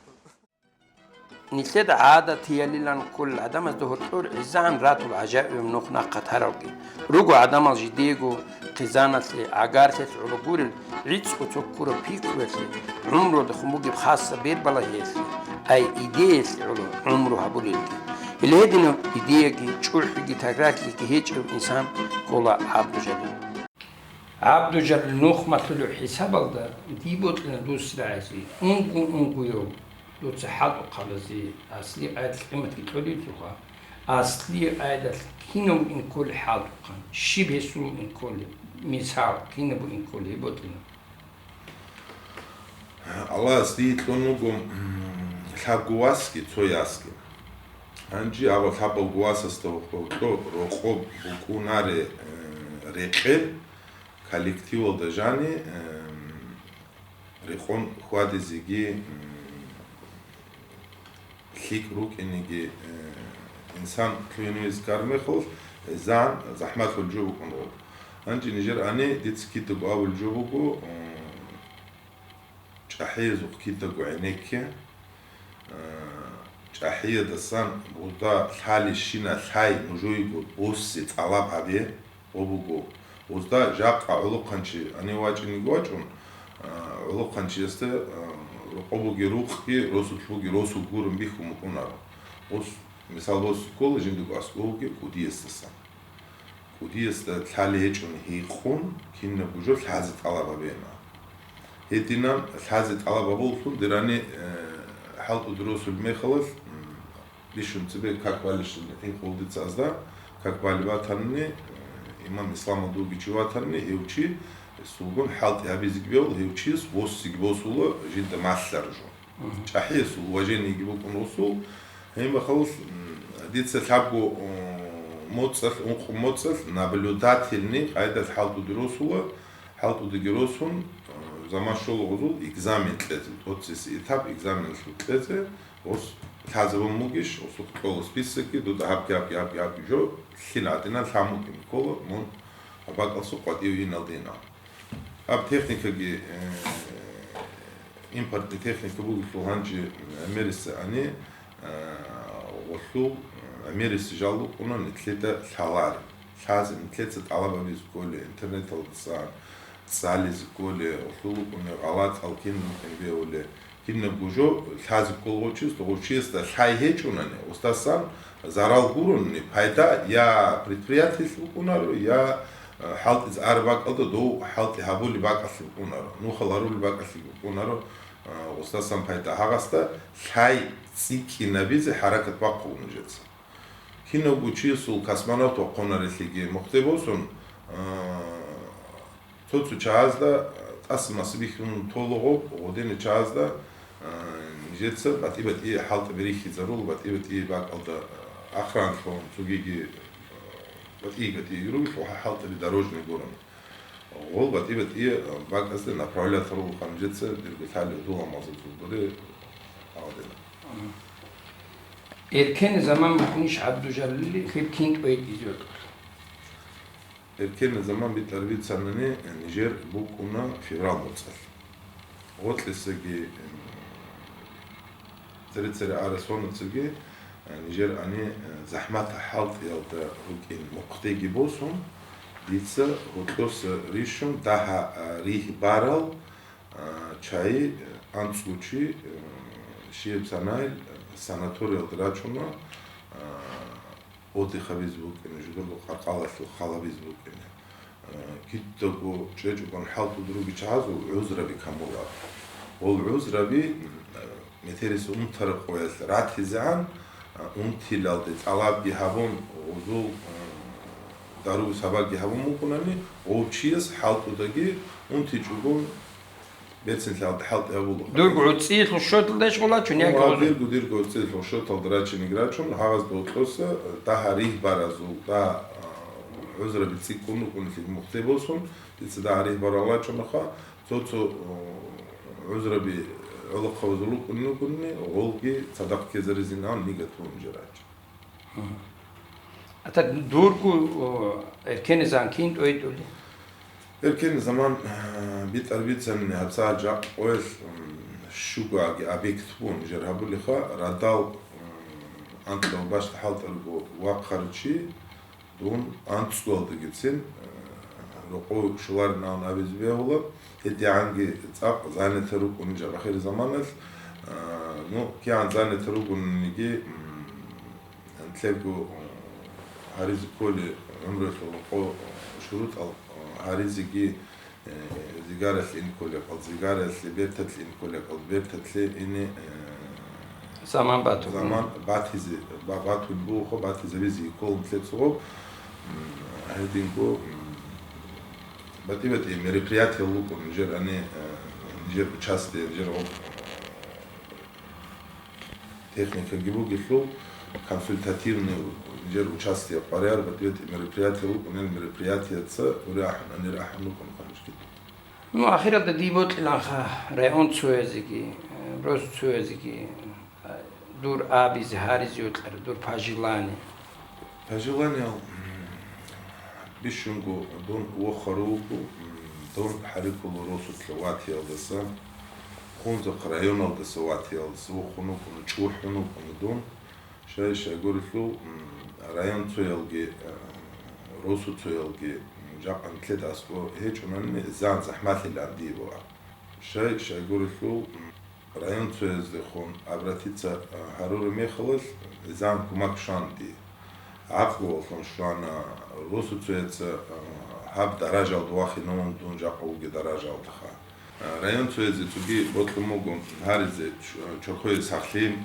Нилъеда гӀадатиялилан кколел гӀадамазда гьоркьор гӀезегӀан ратул гӀажаибаб нух нахъа таралги. Руго гӀадамал жидеего хъизаналъе, гӀагарлъиялъе гӀоло гурел, гӀицӀго цо ккураб пикруялъе, гӀумруялдехун бугеб хасаб бербалагьиялъе, ай идеялъе гӀоло гӀумру гьабулелги. Гьеле гьединаб идеяги, чӀухӀиги, таграрлъиги гьечӀев инсан ккола ГӀабдужалил. ГӀабдужалил нухмалъулев хӀисабалда дие бокьана дус рагӀизе, ункъо-ункъояв. Дуца хӀалтӀухъабазе аслияб гӀайдал къиматги кьолеб буго. Аслияб гӀайдал кинав вукӀин кколеб хӀалтӀухъан, щиб гьесул вукӀин кколеб, мисал, кинаб вукӀин кколеб, гьеб бокьана. Аллагьас дие кьун вуго, м, лъабго васги, цо ясги. Гьанже аб лъабго васасда гьоркьоб рокъоб букӀунаре, э, рекъел коллективалда жани, э, рекъон хьвадизеги, м, лъикӀ рукӀинеги, э, инсан лъугьине вискар мехалъ, э, зан-, захӀматул жо букӀун буго. Гьанже нижер гьаниб дица кидаго абулеб жо буго, э, чӀахӀиязухъ кидаго гӀенекке, э, чӀахӀиядасан гъозда лъалищина лъай нужеего босе тӀалаб гьабе. Гъо буго, гъозда жакъа гӀолохъанчи гьанив вачӀинеги вачӀун, а, гӀолохъанчиясда, а, рокъоб бугеб рукъги, росулъ бугеб росу гурун бихьун букӀунаро. Гъос, мисал босун ккола, жиндиего аскӀов вугев кӀудиясдасан. КӀудиясда лъалеб гьечӀони гьикъун, кинабго жо лъазе тӀалаб гьабеян. Гьединан лъазе тӀалаб гьабуллъун дирани, э, хӀалтӀуде росулеб мехалъ, м, бищун цебе как балищин гьикъулел дица азда, как балеб батани, э, имам Исламалда вугев чи ватани, гьев чи, гьесулгун хӀалтӀи гьабизеги бегьула, гьев чияс боссиги босула жинда малъараб жо. Мгм. ЧӀахӀиясул уважениеги букӀун росул. Гьеб мехалъ, м, дица лъабго, м, моцӀалъ, ункъо моцӀалъ наблюдательный къайдалъ хӀалтӀуде росула, хӀалтӀудеги росун, э, заман щола гъозул экзамен кьезе, тӀоцебесеб этап экзаменалъул кьезе, гъос лъазабун бугищ, гъосухъ кьола списокги, дуда гьабги, гьабги, гьабги, гьабги жо, лъил гӀадинан лъан букӀин ккола, мун гьаб бакӀалъухъ къватӀив иналдинал. Гьаб техникаги, э, импортный техника бугелъул гьанже, э, мериса ани, э, гъолъул, э, мериса жал букӀуна нилъеда лъалареб. Лъазе нилъеца тӀалаб гьабизе кколе, интернеталдасан цӀализе кколе, гъолъул букӀуна гъалатӀал кин букӀин бегьуле. Кинабго жо лъазе ккола гъочиясда, гъочиясда лъай гьечӀунани, гъосдасан зарал гурони, пайда я предприятиялъе букӀунаро, я, э, хӀалтӀизе араб бакӀалда дов хӀалтӀи гьабулеб бакӀалъе букӀунаро, нухал гьарулеб бакӀалъе букӀунаро. А, гъусдасан пайда гьагъасда лъай цӀикӀкӀинабизе хӀаракат бахъун нижеца. Кинавго чиясул космонавт вахъунарелъиги мухде босун, а, цо-цо чагӀазда тӀаса-маса бихьун толугъоб, гъодинал чагӀазда, а, нижеца батӀи-батӀи хӀалтӀаби рихьизарул, батӀи-батӀи бакӀалда ахъран лъун, цогиги, а, батӀи-батӀи ругелъул хӀалтӀаби дорожный гурони. Гъол батӀи-батӀи бакӀазде направлять гьарулха нижеца дирго лъалеб дуламазул дуре гьавадина. Эркенаб заман букӀунищ гьаб дужалили, гьеб кин тӀойтӀизе ватӀур? Эркенаб заман битӀараб бицанани, нижер букӀуна февраль моцӀалъ. Гъоркьисаги, м, цере-цере арес гьанацаги, э, нижер ани, э, захӀматаб хӀалтӀиялда рукӀин мухъдеги босун, дица гьоркьоса рищун дагьа, э, ригь барал, э, чагӀи, э, анцӀго чи, э, щиб санайил, э, санаториялда рачуна, э, отдых гьабизе букӀине, жидерго къаркъалалъул хал гьабизе букӀине. Э, кидаго чӀечӀогун хӀалтӀуда руги чагӀазул гӀузраби камураб. Гъол гӀузраби, м, э, метерис унтараб къоялъ ратизегӀан, э, унтилалде тӀалабги гьабун, гъузул, э, дару сабабги гьабун букӀунани, гъов чияс хӀалтӀудаги унтичӀогун берцинлъи хӀалтӀи гьабула. Дурго гӀуцӀиялъул щоталда иш гъолачун, яги гьаб гъозул? Дирго, дирго гӀуцӀиялъул щоталда рачиниги рачун, гьабаз докьоса, дагьа ригь баразул, да, а, гӀузраби цӀикӀкӀун рукӀунлъи мухъде босун, дица дагьа ригь барал рачунаха, цо-цо, о, гӀузраби гӀолохъабазул рукӀун рукӀунни, гъолги цадахъ ккезаризинан нигат гьунжа рачун. Ата дурго, о, эркенизан кин тӀойтӀули? Эркенизаман, э, битӀараб бицанани гьабсагӀат жакъа къоялъ, м, щугоги объект бун жер гьабулеха, радал, м, анкьав бащда хӀалтӀарго вахъарав чи, дун анцӀгоялдагицин, э, рокъов щоларин абизе бегьула, гьедигӀанги цӀакъ занятар рукӀун жаб ахирзаманалъ, э, ну, кигӀан занятар ругониги, м, Нилъерго гьаризе кколеб гӀумруялъул къо-, шурутӀал гьаризеги, э, зигаралъе ин кколеб кьал, зигаралъе берталъе ин кколеб кьал, берталъе ине, э, заман батур. Заман батизе, ба-, батун буго, батизабизе кколун лъецӀого, м, гьединго, м, батӀи-батӀи мероприятие лукӀун нижер ани, э, нижер участие, нижер гъоб-, техникаги бугелъул, консультативный жер участие къваригӀар батӀи-батӀи мероприятие букӀунел мероприятиеца уре ахӀун, анир ахӀун рукӀун хъанчги. Ну, ахиралда дие бокьиланха район цоязеги, э, рос цоязеги, э, дур абизе, гьаризе йокьар, дур пожелание. Пожелание, м, бищунго дун вохарулго, м, дун гьариккула росулъа ватиялдаса, Хунзахъ районалдаса ватиялдаса вохун вукӀуна, чӀухӀун вукӀуна дун. Щай, щайгурелъул, м, район цоялги, э, росу цоялги, м, жакъа нилъеда аскӀо гьечӀунани зан захӀмалъилан дие бугӀа. Щай, щайгурелъул, м, Район цояздехун обратиться, а, гьарураб мехалъ, зан кумак щвана дие. ГӀакълуялъун щвана, росу цояца, а, гьаб даражалда вахинавун дун жакъа вугеб даражалдаха. А, район цоязе цоги бокьун буго гьаризе ч-, чорхое сахлъи, м,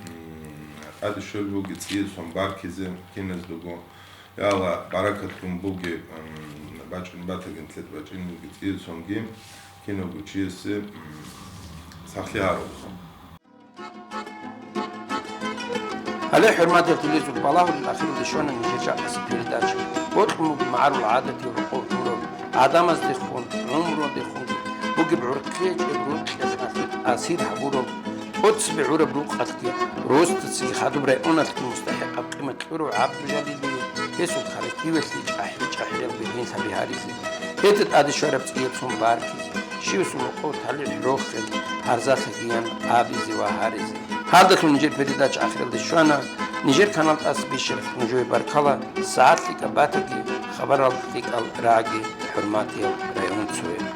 тӀаде щолеб буги цӀияб сон баркизе киназдаго. Яла, баракатлъун бугеб, м, бачӀун батагин лъед бачӀин бугеб цӀияб сонги кинавго чиясе, м, сахлъи гьарулха. Гьале, хӀурматиял телезул балагьулел ахиралде щвана нижер жакъасеб передача. Бокьун буго магӀарул гӀадатиял рокъов гьураб, гӀадамаздехун, гӀумруялдехун бугеб гӀурхъи гьечӀеб рукъиялъ асир гьабураб, тӀоцебе гӀураб рукъалъги, росдацаги хадуб районалъги мустахӀикъаб къимат кьурав ГӀабдужалилие, гьесул коллективалъе чӀахӀи-чӀахӀиял бергьенлъаби гьаризе, гьезда тӀаде щвараб цӀияб сон баркизе, щивасул рокъов талихӀ рохел, гьарзалъа гиян абизе ва гьаризе. Гьалдалъун нижер передача ахиралде щвана. Нижер канал тӀаса бищараб нужее баркала. СагӀат лъикӀаб батаги, хабарал лъикӀал раги, хӀурматиял районцоял.